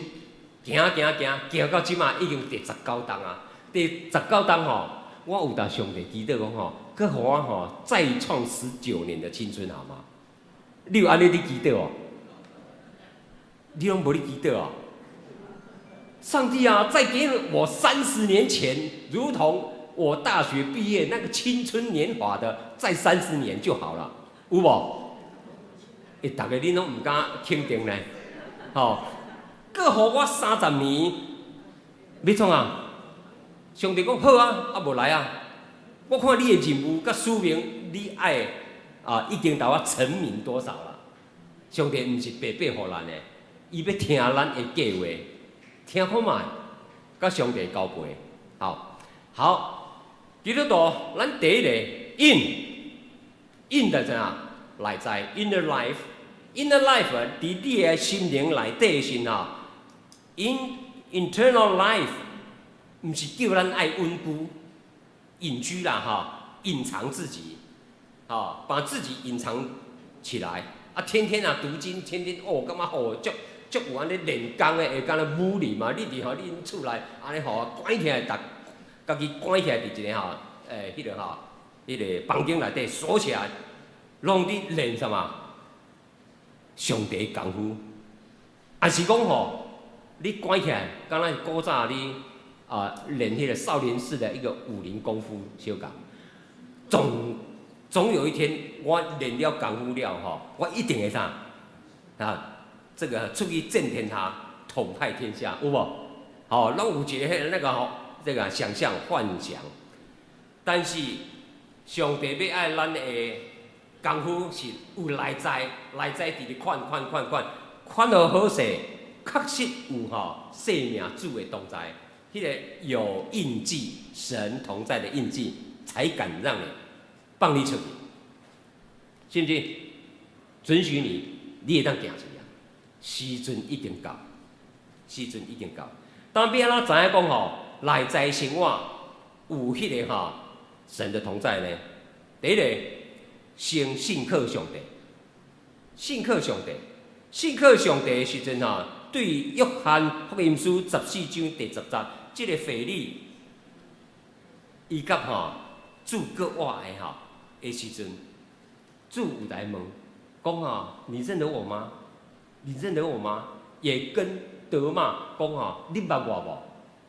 Speaker 3: 行行行行到這馬已經第19冬啊，第19冬吼，我有共上帝祈禱講吼，閣予我吼再創19年的青春好嗎？你有按呢佇祈禱哦？你攏無咧祈禱哦？上帝啊，再給我30年前，如同我大學畢業那個青春年華的，再三十年就好了，有無？欸，逐个恁攏毋敢肯定呢，吼，閣予我三十年，欲創啊？上帝講好啊，啊無來啊！我看你的任務佮使命，你愛啊，已經共我成名多少啦？上帝毋是白白予咱的，伊欲聽咱的計劃，聽看覓，佮上帝交陪，好，好，基督徒，咱第一個 in，in 的怎樣？內在 inner life，inner life 佇你的心靈內底的時候，in internal life，毋是叫咱愛隱居、隱居啦，吼，隱藏自己，吼，把自己隱藏起來，啊，天天啊讀經，天天哦，感覺吼足足有按呢練功的，會敢若武林嘛？你佇吼，你𪜶厝內按呢吼關起來，逐家己關起來佇一个吼，欸，彼個吼，彼個房間內底鎖起來，攏佇練啥物？上帝功夫，抑是講吼，你關起來，敢若是古早你啊練彼個少林寺的一個武林功夫相仝。總有一天，我練了功夫了吼，我一定會啥？啊，這個出去戰天下，統派天下，有無？吼，攏有一个那個吼，這個想象幻想。但是上帝欲愛咱的功夫是有內在，內在佇咧看看看看，看予好勢，確實有吼生命主的同在，彼個有印記，神同在的印記，才敢讓你放你出去，是毋是？准許你，你會當行出去啊？時陣已經到，時陣已經到。當欲按怎知影講吼，內在生活有彼個吼神的同在呢？第一個，先信靠上帝，信靠上帝，信靠上帝的時陣吼，對約翰福音書14章第10節，這个腓利，伊佮吼主閣活的吼的時陣，主有來問，講吼，你認得我嗎？你認得我嗎？也跟多馬講吼，你捌我無？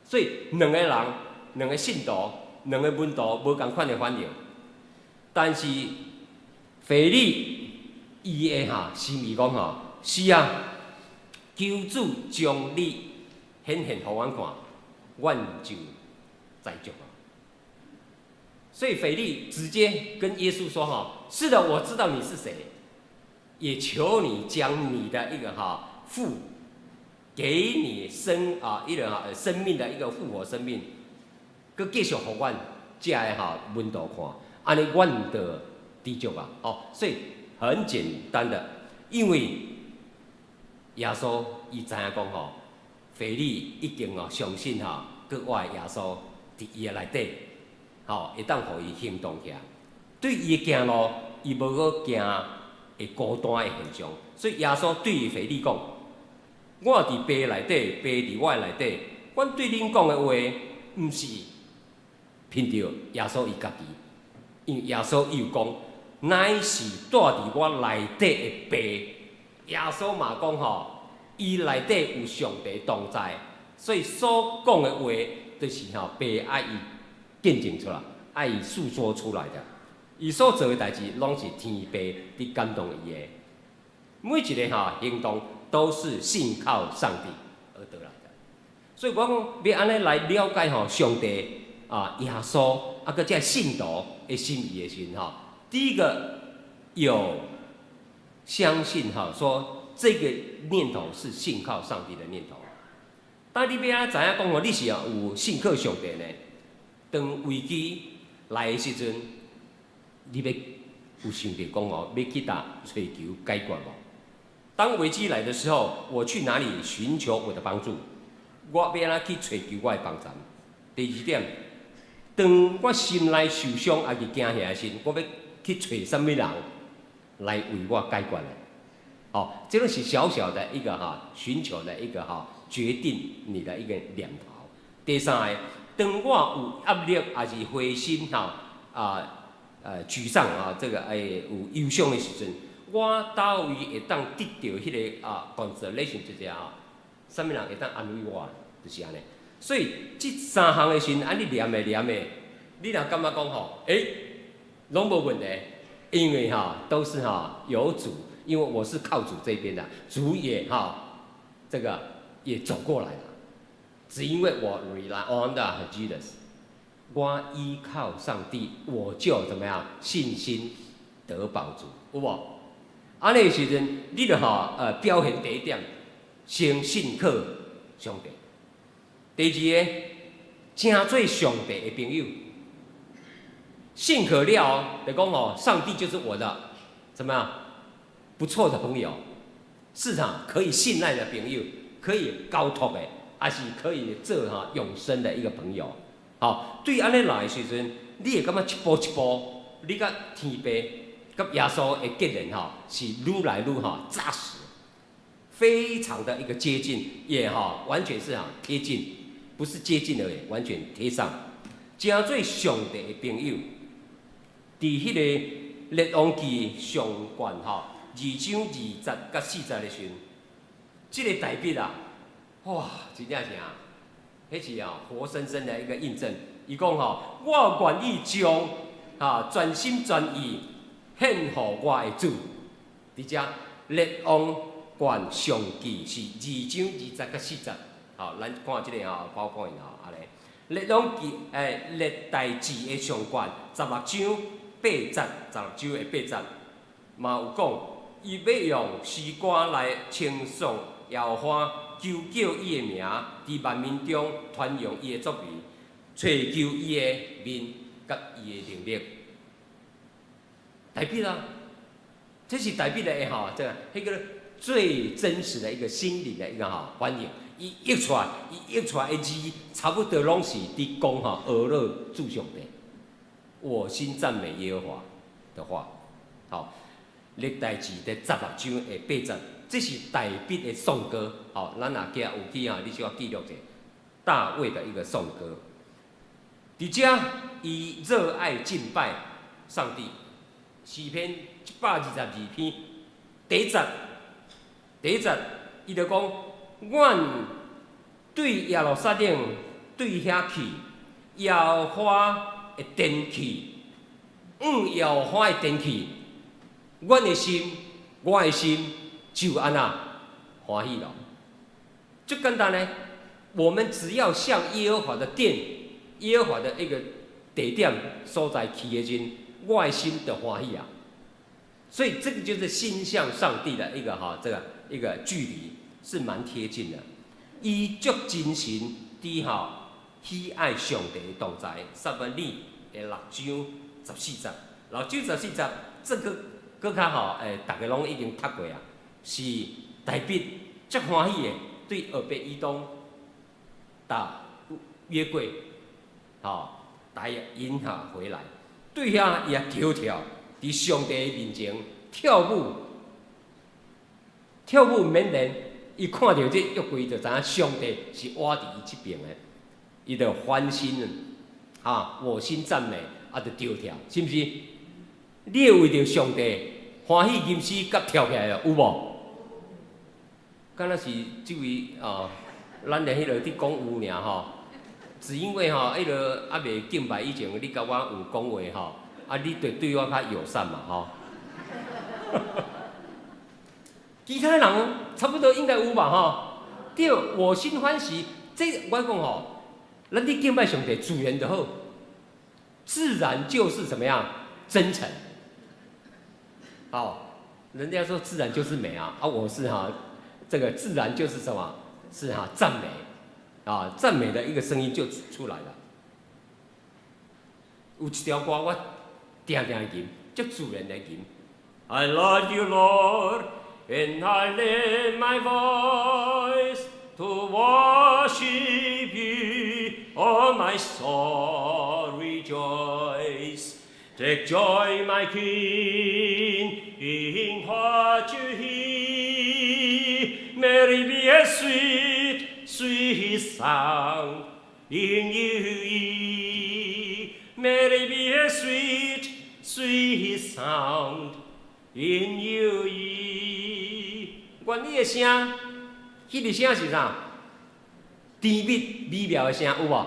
Speaker 3: 所以兩个人，兩个信徒，兩個門徒無仝款的反應，但是腓利伊的哈心意講吼，是啊，求主將你顯現予阮看，阮就知足啊。所以腓利直接跟耶穌說：哈，是的，我知道你是誰，也求你將你的一個哈父給你生啊一個哈生命的一個復活生命，閣繼續予阮遮的哈門徒看，按呢阮就知足啊。哦，所以很簡單的，因為耶穌伊知影講吼，腓利已經哦相信吼，閣活的耶穌佇伊的內底，吼會當予伊行動起來。對伊的行路，伊無閣驚會孤單的現象。所以耶穌對腓利講：我佇爸內底，爸佇我內底，阮對恁講的話，毋是憑著耶穌伊家己，因為耶穌伊有講，乃是住佇我內底的爸。耶穌嘛講吼，伊內底有上帝同在，所以所講的話，就是吼爸愛伊見證出來，愛伊訴說出來的。伊所做的代誌，攏是天父佇感動伊的。每一个行動都是信靠上帝而得來的。所以我講欲按呢來了解上帝啊、耶穌啊，閣這信徒的心意的時陣，第一個有相信說這個念頭是信靠上帝的念頭。當你欲按怎知影講你是有信靠上帝呢？當危機來的時陣，你欲有想著講欲去佗揣求解決無？當危機來的時候，我去哪裡尋求我的幫助？我欲按怎去揣求我的幫助？第二點，當我心內受傷抑是驚嚇的時，我欲去揣啥物人來為我解決呢？哦，這個是小小的一個尋求的一個決定你的一個念頭。第三個，當我有壓力抑是灰心沮喪啊，這個有憂傷的時陣，我佗位會當得著彼個consolation 就是啥物人會當安慰我，就是按呢。所以這三項的時陣，按呢連的連的，你若感覺講攏無問題，因為都是有主，因為我是靠主這邊的，主也這個也走過來了，只因為我 rely on the Jesus，我依靠上帝，我就怎麼樣信心得保足，有無？按呢時陣，你就表現第一點，先信靠上帝。第二個，成做上帝的朋友，信靠了，就講上帝就是我的怎麼樣不錯的朋友，市場可以信賴的朋友，可以交託的，抑是可以做永生的一個朋友。好，對按呢來的時陣，你會感覺一步一步，你佮天父、佮耶穌的結連是愈來愈紮實，非常的一個接近，也完全是貼近，不是接近而已，完全貼上。成做上帝的朋友，佇彼個列王紀上卷2章2節佮4節的時陣，這個大衛啊，哇，真正是啊，彼是活生生的一個印證。伊講我願意將全心全意獻予我的主。佇遮列王卷上紀是2章2節佮4節，好，咱看這個PowerPoint 按呢。列王紀歷代志的上卷十六章八節，十六章的八節，嘛有講，伊欲用詩歌來稱頌耶和華，求叫伊的名，佇萬民中傳揚伊的作為，揣求伊的面佮伊的能力。大衛啊，這是大衛的這個彼個最真實的一個心靈的一個反應。伊譯出來，伊譯出來的字，差不多攏是佇講呵咾主上帝，我心讚美耶和華的話。好，歷代志第十六章的八節，這是大衛的頌歌。好，咱若記有記你小可記錄者，大衛的一個頌歌。佇遮，伊熱愛敬拜上帝。詩篇122篇第一節，第一節，伊就講：阮對耶路撒冷對遐去，耶和華的殿去，往耶和華的殿去，阮的心，我的心就按怎歡喜咯。足簡單呢，我們只要向耶和華的殿、耶和華的一個地點所在去的時陣，我的心就歡喜啊。所以這個就是心向上帝的一個這個一個距離是蠻貼近的。伊足真神佇喜愛上帝的同在，撒母耳的六章十四節，六章十四節，這個閣較逐家攏已經讀過啊，是大衛足歡喜的，對俄別以東搭約櫃，帶引回來，對遐伊也跳跳，佇上帝的面前跳舞，跳舞免練，伊看著這約櫃就知影上帝是倚佇伊這邊的，伊就歡心啊，我心讚美，啊，就跳跳，是毋是？你會為著上帝歡喜吟詩佮跳起來了，有無？敢若是這位咱的彼個佇講有爾吼，只因為彼個猶未敬拜以前，你佮我有講話吼，啊，你就對我較友善嘛，吼。其他人差不多應該有吧，吼。對，我心歡喜，這我講吼，咱佇敬拜上帝自然就好，自然就是怎麼樣真誠。好，人家說自然就是美啊，啊，我是哈，這個自然就是什麼？是哈讚美，啊，讚美的一個聲音就出來了。有一條歌我定定吟，足自然來吟。I love you, Lord, and I lift my voice to worship you. Oh, my soul rejoice. Take joy, my King, in what you hear. May it be a sweet, sweet sound in your ear. May it be a sweet, sweet sound in your ear。願你的聲，彼個聲是啥？甜蜜美妙的聲有無？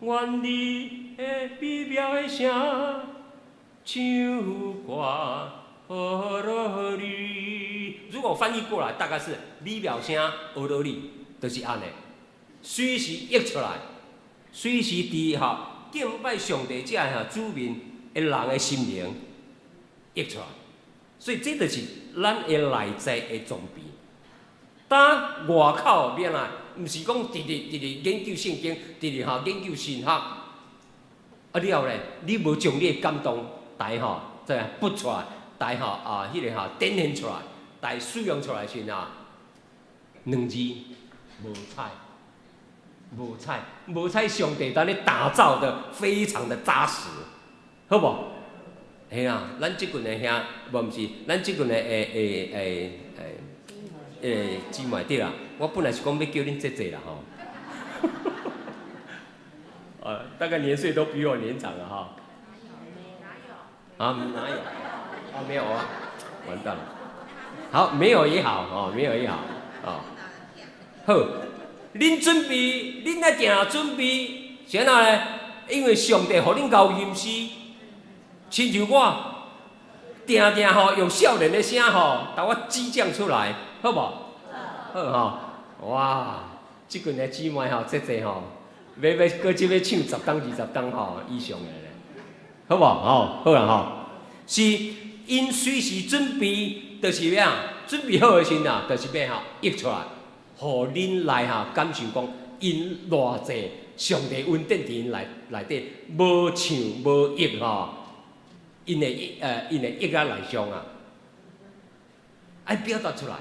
Speaker 3: 願你的美妙的聲，唱歌呵樂你。如果翻譯過來，大概是美妙聲呵樂你，就是按呢。隨時譯出來，隨時佇吼敬拜上帝這吼主面的人的心靈譯出來。所以這就是咱的內在的裝備。當外口變來，毋是講直直直直研究聖經，直直吼研究神學。啊了咧，你無將你的感動來吼，這撥出來，來吼啊，彼個吼展現出來，來使用出來時啊，兩字無彩，無彩，無彩，上帝當你打造的非常的紮實，好無？嘿啊，咱這群的兄，無毋是，咱這群的會會會會姊妹對啦。我本來是講欲叫恁姐姐啦吼。啊，大概年歲都比我年長了哈。啊，哪有？啊，沒有啊，完蛋了。好，沒有也好，哦，沒有也好，哦。好，恁準備，恁愛定準備，是按怎呢？因為上帝予恁𠢕吟詩，親像我，定定吼用少年的聲吼，共我激將出來，好無？好吼，哇！這群的姊妹吼，這濟吼，欲欲閣這欲唱十冬二十冬吼以上的咧，好無？吼，好啦吼。是𪜶隨時準備，就是欲啊？準備好的時陣啊，就是欲吼譯出來，予恁來吼感受講，𪜶偌濟上帝恩典佇𪜶內內底，無唱無譯吼，𪜶會譯仔內上啊，愛表達出來。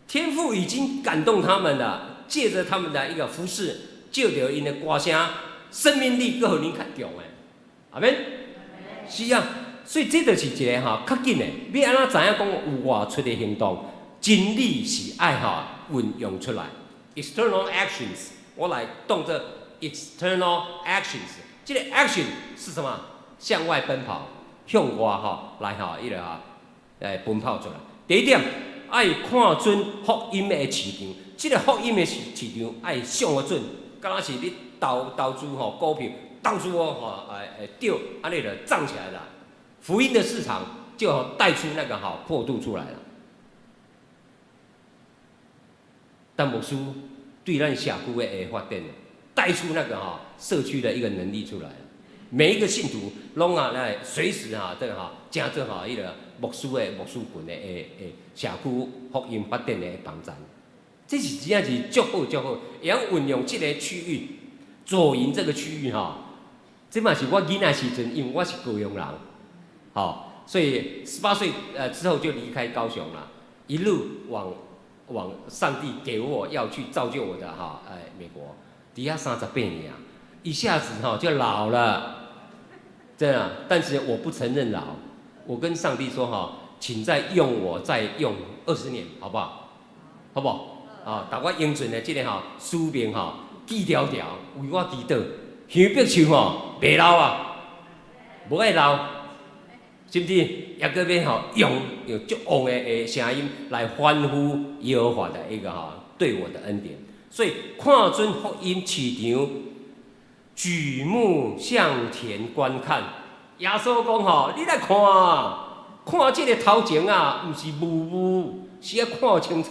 Speaker 3: 天父已經感動他們了，借著他們的一個服事，借著𪜶的歌聲，生命力閣予恁較強的，阿們？是啊，所以這就是一個吼較緊的。欲按怎知影講有外出的行動？真理是愛吼運用出來，external actions，我來動這 external actions。這個 action 是什麼？向外奔跑，向外吼來吼，彼個吼來奔跑出來。第一點，愛看準福音的市場，這個福音的市市場愛上個準，敢若是你投投資吼股票，投資哦吼會會對，按呢就漲起來了。福音的市場就帶出那個好闊度出來了。但牧師對咱社區的發展，帶出那個哈社區的一個能力出來。每一個信徒攏啊來隨時哈這個哈誠做吼彼個牧師的牧師群的的的社區福音發展的幫贊，這是真正是足好足好，會曉運用這個區域，左營這個區域哈，這嘛是我囡仔時陣，因為我是高雄人，吼，所以18歲之後就離開高雄了，一路往上帝給我要去造就我的哈，哎美國，佇遐38年啊，一下子哈就老了，真的，但是我不承認老，我跟上帝說哈，請再用我再用20年，好不好？好不好？啊，逐我應盡的這個吼使命吼，記牢牢，為我祈禱，香柏樹吼袂老啊，無愛老，甚至抑閣欲吼用用足旺的的聲音來歡呼耶和華的一個吼對我的恩典。所以看準福音市場，舉目向田觀看，耶穌講吼，你來看，看這个頭前啊，毋是霧霧，是愛看清楚，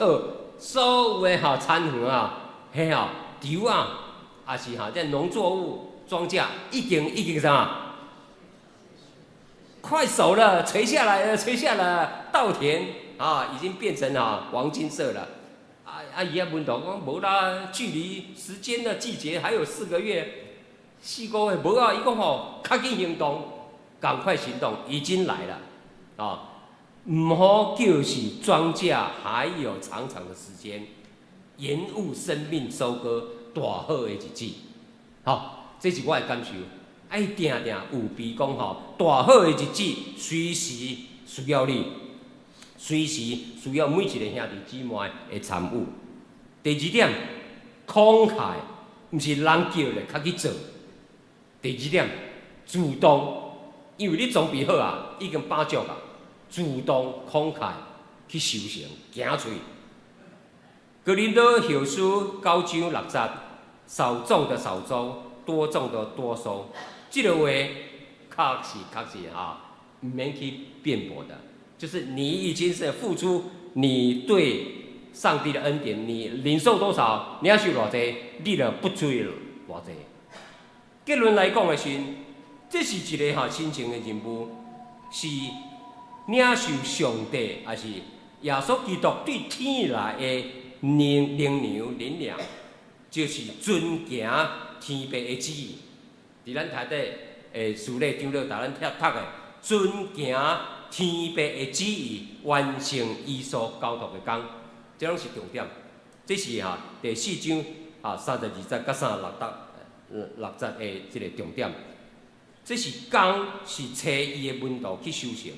Speaker 3: 所有的吼田園啊，彼吼稻啊，抑是吼這農作物莊稼，已經啥？快熟了，垂下來了，垂下來，稻田啊，已經變成啊黃金色了。啊啊！伊遐門徒講無啦，距離時間的季節還有4個月，4個月無啊！伊講吼，較緊行動，趕快行動，已經來了啊！毋好就是莊稼還有長長的時間，延誤生命收割大好的日子。好，這是我的感受。愛定定預備講吼，大好的日子隨時需要你，隨時需要每一個兄弟姊妹的參與。第二點，慷慨，毋是人叫咧，較去做。第二點，主動，因為你裝備好啊，已經飽足啊，主動慷慨去修成，行出去。哥林多後書九章六節，少種的少收，多種的多收。這个話確實哈，毋免去辯駁的，就是你已經是付出你對上帝的恩典，你領受多少，你要收偌濟，你就不追偌濟。結論來講的時，這是一個哈親情的任務，是領受上帝，抑是耶穌基督對天來的靈靈糧靈糧，就是遵行天父的旨意。佇咱台底的司禮長老逐咱讀讀的，遵行天父的旨意，完成伊所交託的工，這攏是重點。這是哈第四章啊32節佮36節的這个重點。這是工是差伊的門徒去修成，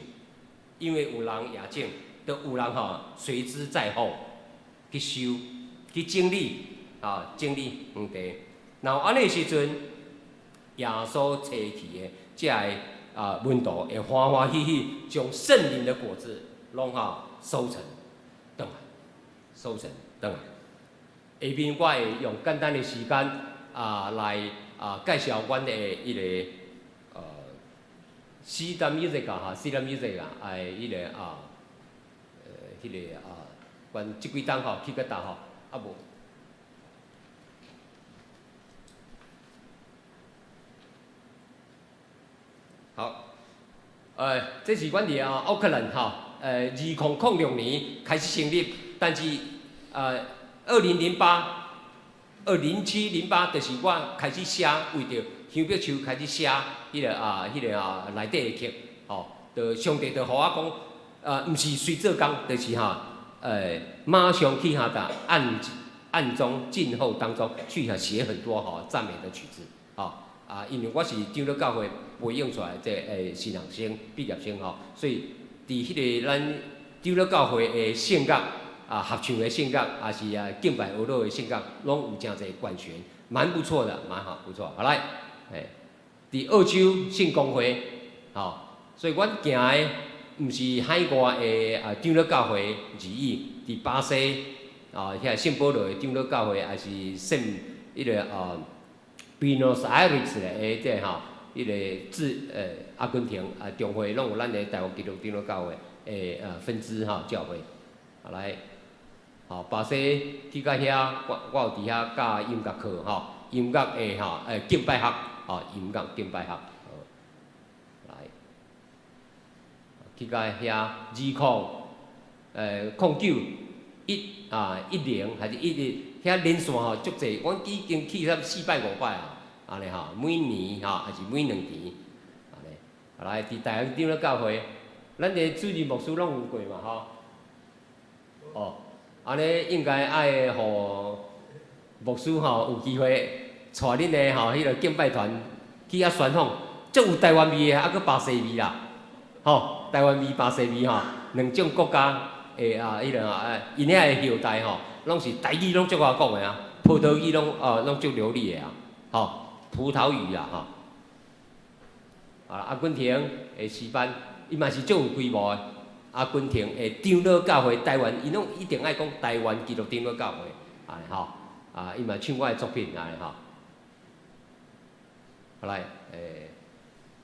Speaker 3: 因為有人也種，都有人吼隨之在後去收、去整理啊，整理園地。然後按呢時陣，耶穌差去的這个啊門徒會歡歡喜喜將聖靈的果子攏吼收成轉來，收成轉來。下面我會用簡單的時間啊來啊介紹阮的彼个西南 music 哈，西南 music 啊，哎，彼个啊，彼个啊，阮這幾冬吼去到佗吼，啊無。好，這是阮佇啊奧克蘭吼，2006年開始成立，但是2008、2007、08，就是我開始寫，為著香柏樹開始寫彼个啊，彼个啊內底的曲，吼，就上帝就予我講，毋是隨做工，就是哈，馬上去哈的暗暗中靜候當中去哈寫很多吼讚美的曲子，吼啊，因為我是長老教會培養出來這個神學生畢業生吼，所以佇彼个咱長老教會的聖樂啊，合唱的聖樂，抑是啊敬拜歌的聖樂，攏有誠濟管弦，蠻不錯的，蠻好，不錯。好來，佇澳洲聖公會，吼，所以阮行的毋是海外的啊長老教會而已，佇巴西啊，遐聖保羅的長老教會，抑是聖彼个啊 Buenos Aires 的這吼，彼个自阿根廷啊中會攏有咱的台灣基督長老教會的分支吼教會，好來，吼巴西去到遐，我有佇遐教音樂課吼，音樂的吼敬拜學，吼音樂敬拜學，來，去到遐2009啊10還是11，遐連線吼足濟，阮已經去煞四擺五擺啊，按呢吼，每年吼抑是每2年，按呢，來佇台灣長老教會，咱的主任牧師攏有過嘛吼，哦，按呢應該愛予牧師吼有機會帶恁的吼彼个敬拜團去遐宣講，足有台灣味的，抑閣巴西味啦，吼，台灣味、巴西味吼，兩種國家的啊，彼个啊，𪜶遐的後代吼，攏是台語攏足𠢕講的啊，葡萄語攏足流利的啊，吼，葡萄語啦吼。啊，阿根廷的詩班，伊嘛是足有規模的。阿根廷的長老教會台灣，𪜶攏一定愛講台灣基督長老教會，按呢吼，啊，伊嘛唱我的作品按呢吼。好來，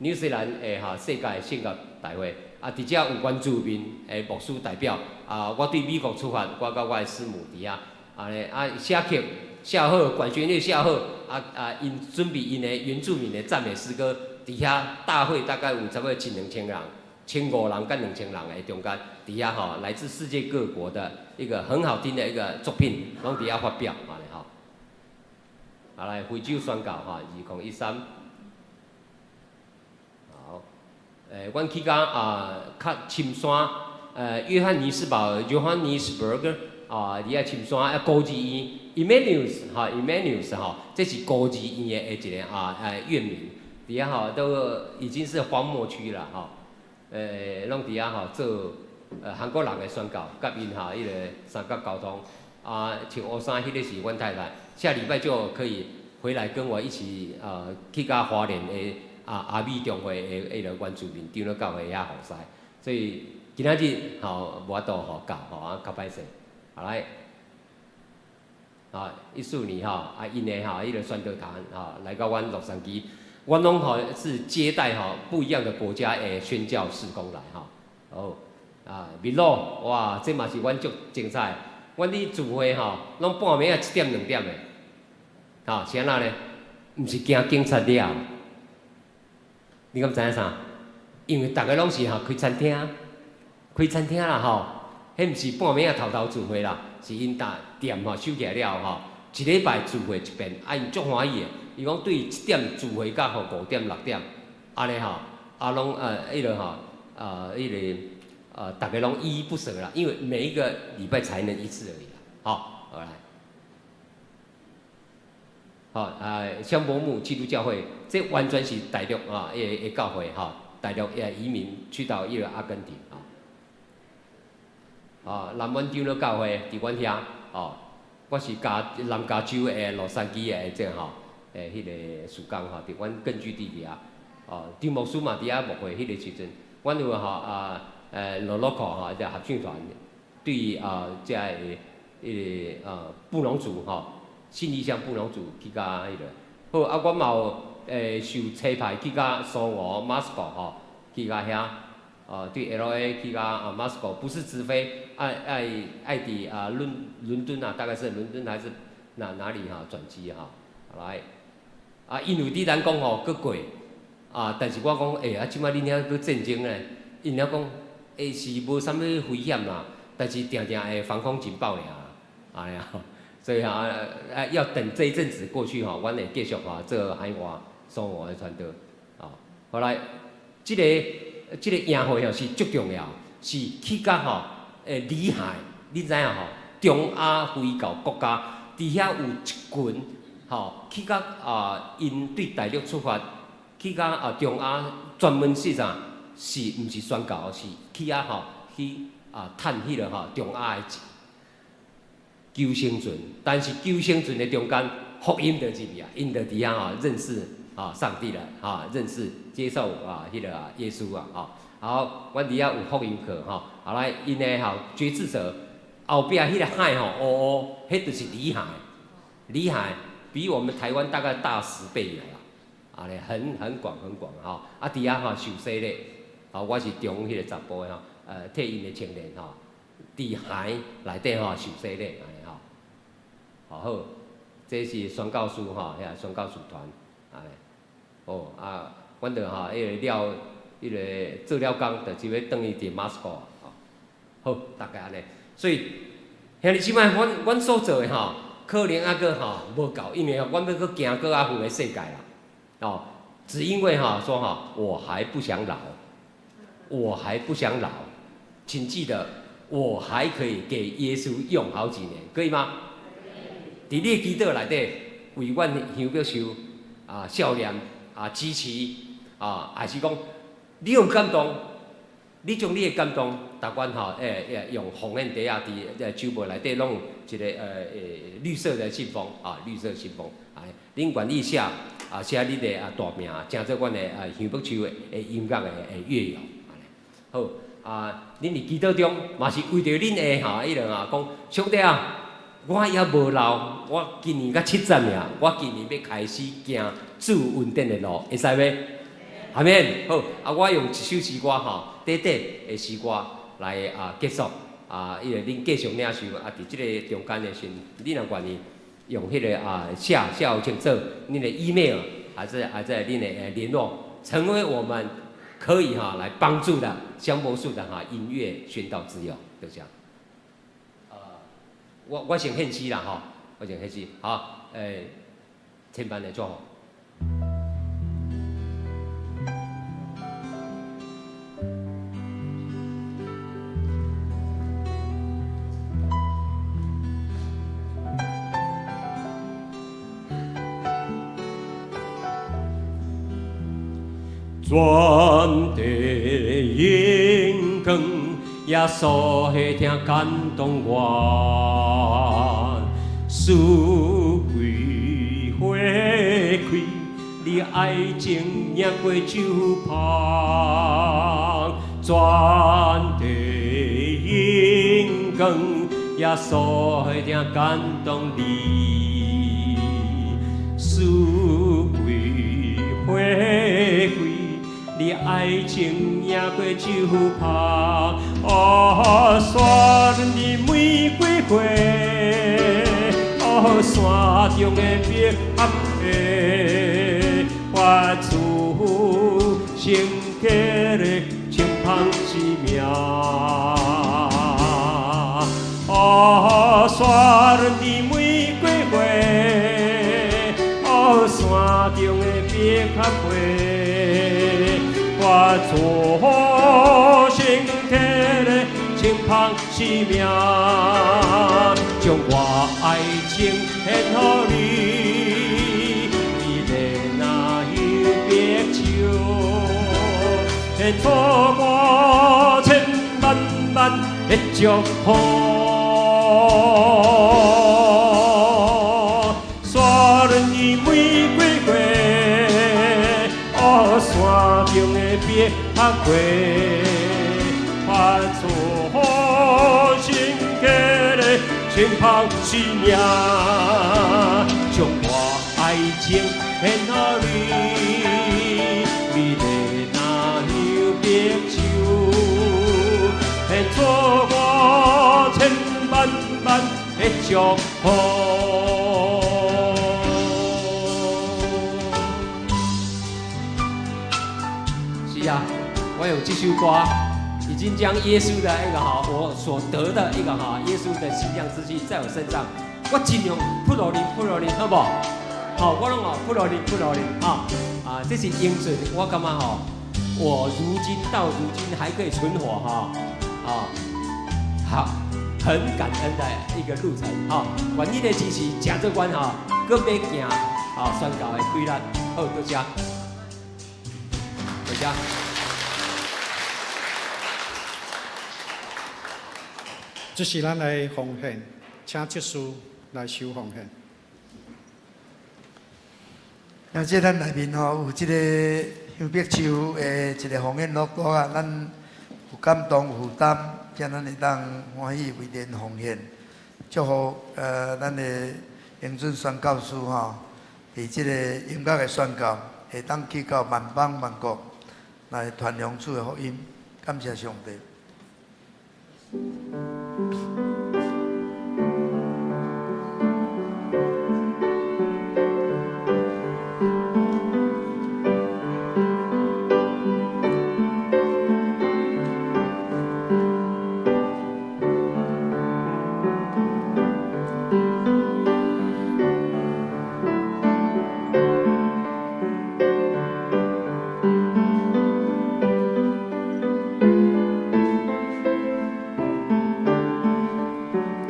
Speaker 3: 紐西蘭的哈世界聖樂大會，啊，佇遮有原住民的牧師代表，啊，我對美國出發，我佮我的師母佇遐，按呢啊寫曲寫好，管弦樂寫好，啊啊，𪜶準備𪜶的原住民的讚美詩歌，佇遐大會大概有差不多一兩千人，千五人佮兩千人的中間，佇遐吼來自世界各國的一個很好聽的一個作品，攏佇遐發表，按呢吼。啊來非洲宣教吼，2013。好，阮去到啊較深山，約翰尼斯堡（Johannesburg）啊，佇遐深山啊孤兒院（Emmanuel）哈，Emmanuel 吼，這是孤兒院的一個啊院名，佇遐吼都已經是荒漠區啦吼，攏佇遐吼做韓國人的宣教，佮𪜶吼彼個三角溝通，啊，穿烏衫彼個是阮太太，下禮拜就可以回來跟我一起去到花蓮的啊阿美中會的彼個原住民長老教會遐服侍，所以今仔日吼無法度吼到吼啊較歹勢，好來，啊14年吼啊𪜶的吼彼個宣道團吼來到阮洛杉磯，阮攏吼是接待吼不一樣的國家的宣教事工來吼，好啊秘魯哇這嘛是阮足精彩，阮佇聚會吼攏半暝仔一點兩點的，吼是按怎呢？毋是驚警察掠。你敢知影啥？因為逐个攏是吼開餐廳，開餐廳啦吼，彼毋是半暝仔偷偷聚會啦，是𪜶逐店吼收起來了吼，一禮拜聚會一遍，啊𪜶足歡喜的，伊講對一點聚會到吼五點六點，按呢吼，啊攏彼个吼，啊彼个逐个攏依依不捨啦，因為每一個禮拜才能一次而已啦，吼，好來。吼啊，香柏木基督教會，這完全是大陸啊，的教會吼，大陸也移民去到彼個阿根廷啊。啊，南灣長老教會佇阮遐，哦，我是加南加州的洛杉磯的這個吼，彼個事工吼，佇阮根據地佇遐，哦，張牧師嘛佇遐牧會彼個時陣，阮有吼啊，羅洛克吼，這合唱團對啊，這个彼個布農族吼。信義鄉布農族去甲彼個，好啊！阮嘛有受差派去甲蘇俄馬斯克吼，去甲遐，哦，對 L.A. 去甲啊馬斯克，不是直飛，愛愛愛佇啊倫敦啊，大概是倫敦還是哪裡哈轉機哈，來，啊，因為佇咱講吼閣過，啊，但是我講啊，這擺恁遐閣戰爭咧，𪜶遐講是無啥物危險啦，但是定定會防空警報爾，按呢啊。所以啊，要等這一陣子過去吼，阮會繼續吼做海外蘇俄的傳道。哦，後來，這個營會吼是足重要，是去到吼裡海，你知影吼？中亞回教國家，佇遐有一群吼去到啊，𪜶對大陸出發，去到啊中亞專門是啥？是毋是宣教？是去遐吼去啊趁彼個吼中亞的錢。求生存，但是求生存的中間，福音就入去啊，𪜶就佇遐吼認識啊上帝了，啊認識接受啊彼個耶穌啊，吼。好，阮佇遐有福音課吼，後來𪜶的吼決志者後壁彼個海吼烏烏，彼就是裡海，裡海比我們台灣大概大10倍有啦，啊咧很廣很廣吼，啊佇遐吼受洗禮，吼我是中彼個查埔的吼，替𪜶的青年吼，佇海內底吼受洗禮，按呢吼，好好，這是宣教師吼，遐宣教師團，按呢，哦啊，阮著吼彼個了，彼個做了工，就就欲轉去佇馬斯克，吼，好，大概按呢，所以兄弟姊妹，阮所做的吼，可能猶閣吼無夠，因為阮欲閣行閣較遠的世界啦，哦，只因為吼說吼，我還不想老，我還不想老，請記得，我還可以給耶穌用好幾年，可以嗎？佇你的祈禱內底，為阮香玉秀啊少年啊支持啊，還是講你有感動，你將你的感動，逐阮吼用奉獻袋仔佇周末內底攏有一個綠色的信封啊，綠色信封，啊，恁願意寫啊寫你的啊大名，成做阮的啊香玉樹的音樂的樂友，好啊，恁佇祈禱中嘛是為著恁的吼，彼個啊講上帝啊，我猶無老，我今年才70爾，我今年欲開始行主恩典的路，會使袂？阿們。好，啊，我用一首詩歌吼，短短的詩歌來啊結束。啊，因為恁繼續領受啊，佇這个中間的時，你若願意用彼个啊寫寫有清楚恁的 email，還是恁的聯絡，成為我們可以哈來幫助的香柏樹的哈音樂宣道之友，就這樣。我先獻詩啦吼，我先獻詩，好，千萬的祝福。
Speaker 4: 全地榮光，耶穌的疼感動我，四季花開，你愛情贏過酒香。全地榮光，耶穌的疼感動你，四季花開。你愛情贏過酒香，哦，山的玫瑰花，哦，山中的百合花，發出聖潔的清芳之名。哦，山的玫瑰花，哦，山中的百合花。发出圣洁的清芳之名，將我愛情獻予你，美麗若像白酒，獻出我千萬萬的祝福。山的玫瑰花，哦，山中的百合花，發出聖潔的清芳之名，將我愛情獻予你，美麗若像白酒，獻出我千萬萬的祝福。
Speaker 3: 是啊，我用這首歌，已經將耶穌的一個哈，我所得的一個哈，耶穌的馨香之氣在我身上，我盡量噗落你，噗落你，好無？好，我攏哦，噗落你，噗落你，啊啊，這是英準，我感覺吼，我如今到如今還可以存活哈，啊，好，很感恩的一個路程，哈，願你的支持，誠做阮吼，閣欲行，啊，宣教的氣力，好，多謝，多謝。
Speaker 1: 這是咱來奉獻，請執事來收奉獻。
Speaker 2: 啊，這咱內面吼有這个香柏樹的一个奉獻樂多啊，咱有感動有負擔，才咱會當歡喜為恁奉獻。祝福咱的英俊宣教師吼，佇這个音樂的宣教，會當去到萬邦萬國來傳揚主的福音。感謝上帝。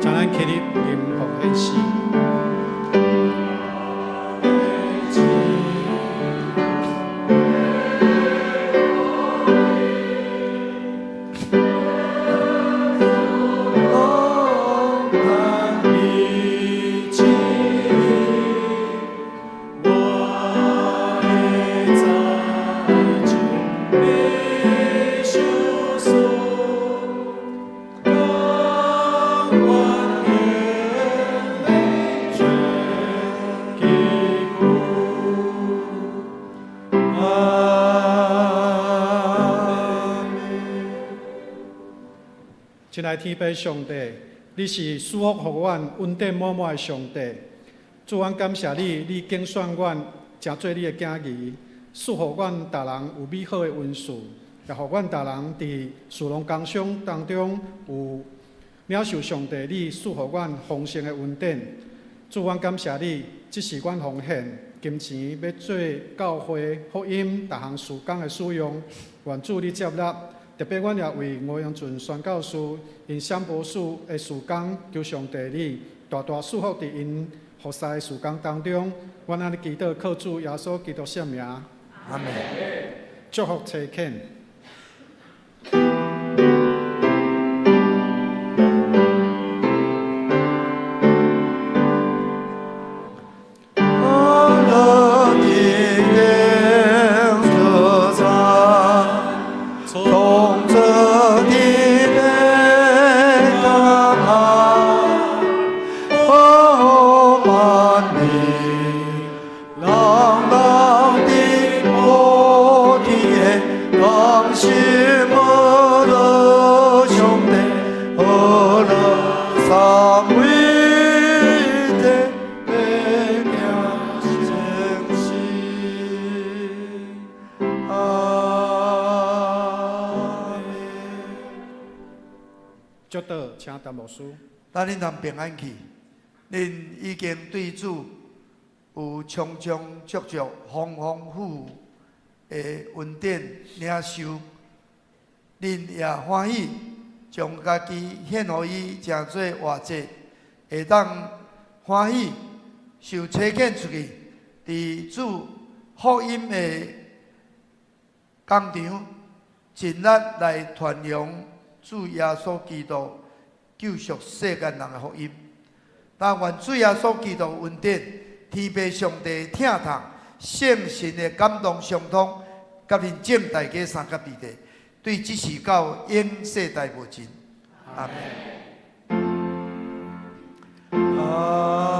Speaker 1: 請咱起立吟奉獻詩。
Speaker 4: 甘願
Speaker 1: 親愛天父上帝，你是賜福予阮恩典滿滿的上帝。主，阮感謝你，你揀選阮，成做你的囝兒，賜予阮逐人有美好的恩賜，也予阮逐人佇事農工商當中有領受上帝你賜予阮豐盛的恩典。主，阮感謝你，這是阮奉獻金錢欲做教會福音逐項事工的使用，願主你接納。特別阮也為吳榮俊宣教師𪜶雙博士的事工，求上帝你大大賜福佇𪜶服侍的事工當中。阮按呢祈禱，靠主耶穌基督聖名。
Speaker 2: 阿門。
Speaker 1: 祝福差遣。
Speaker 2: 阿樂的靈歌唱，從這的悲歌哦，萬民，朗朗的摩天，當心阿樂兄弟，阿樂三位的行前行。阿門。
Speaker 1: 祝禱，請陳牧師。
Speaker 2: 咱恁通平安去，恁已經對主有充充足足、豐豐富富的恩典領受，恁也歡喜將家己獻予伊，成做活祭，會當歡喜受差遣出去，佇主福音的工場，盡力來傳揚主耶穌基督救贖世間人的福音。但願主耶穌基督恩典、天父上帝疼痛、聖神的感動相通，佮恁眾大家三甲弟弟，對這時到永世代無盡。阿門。阿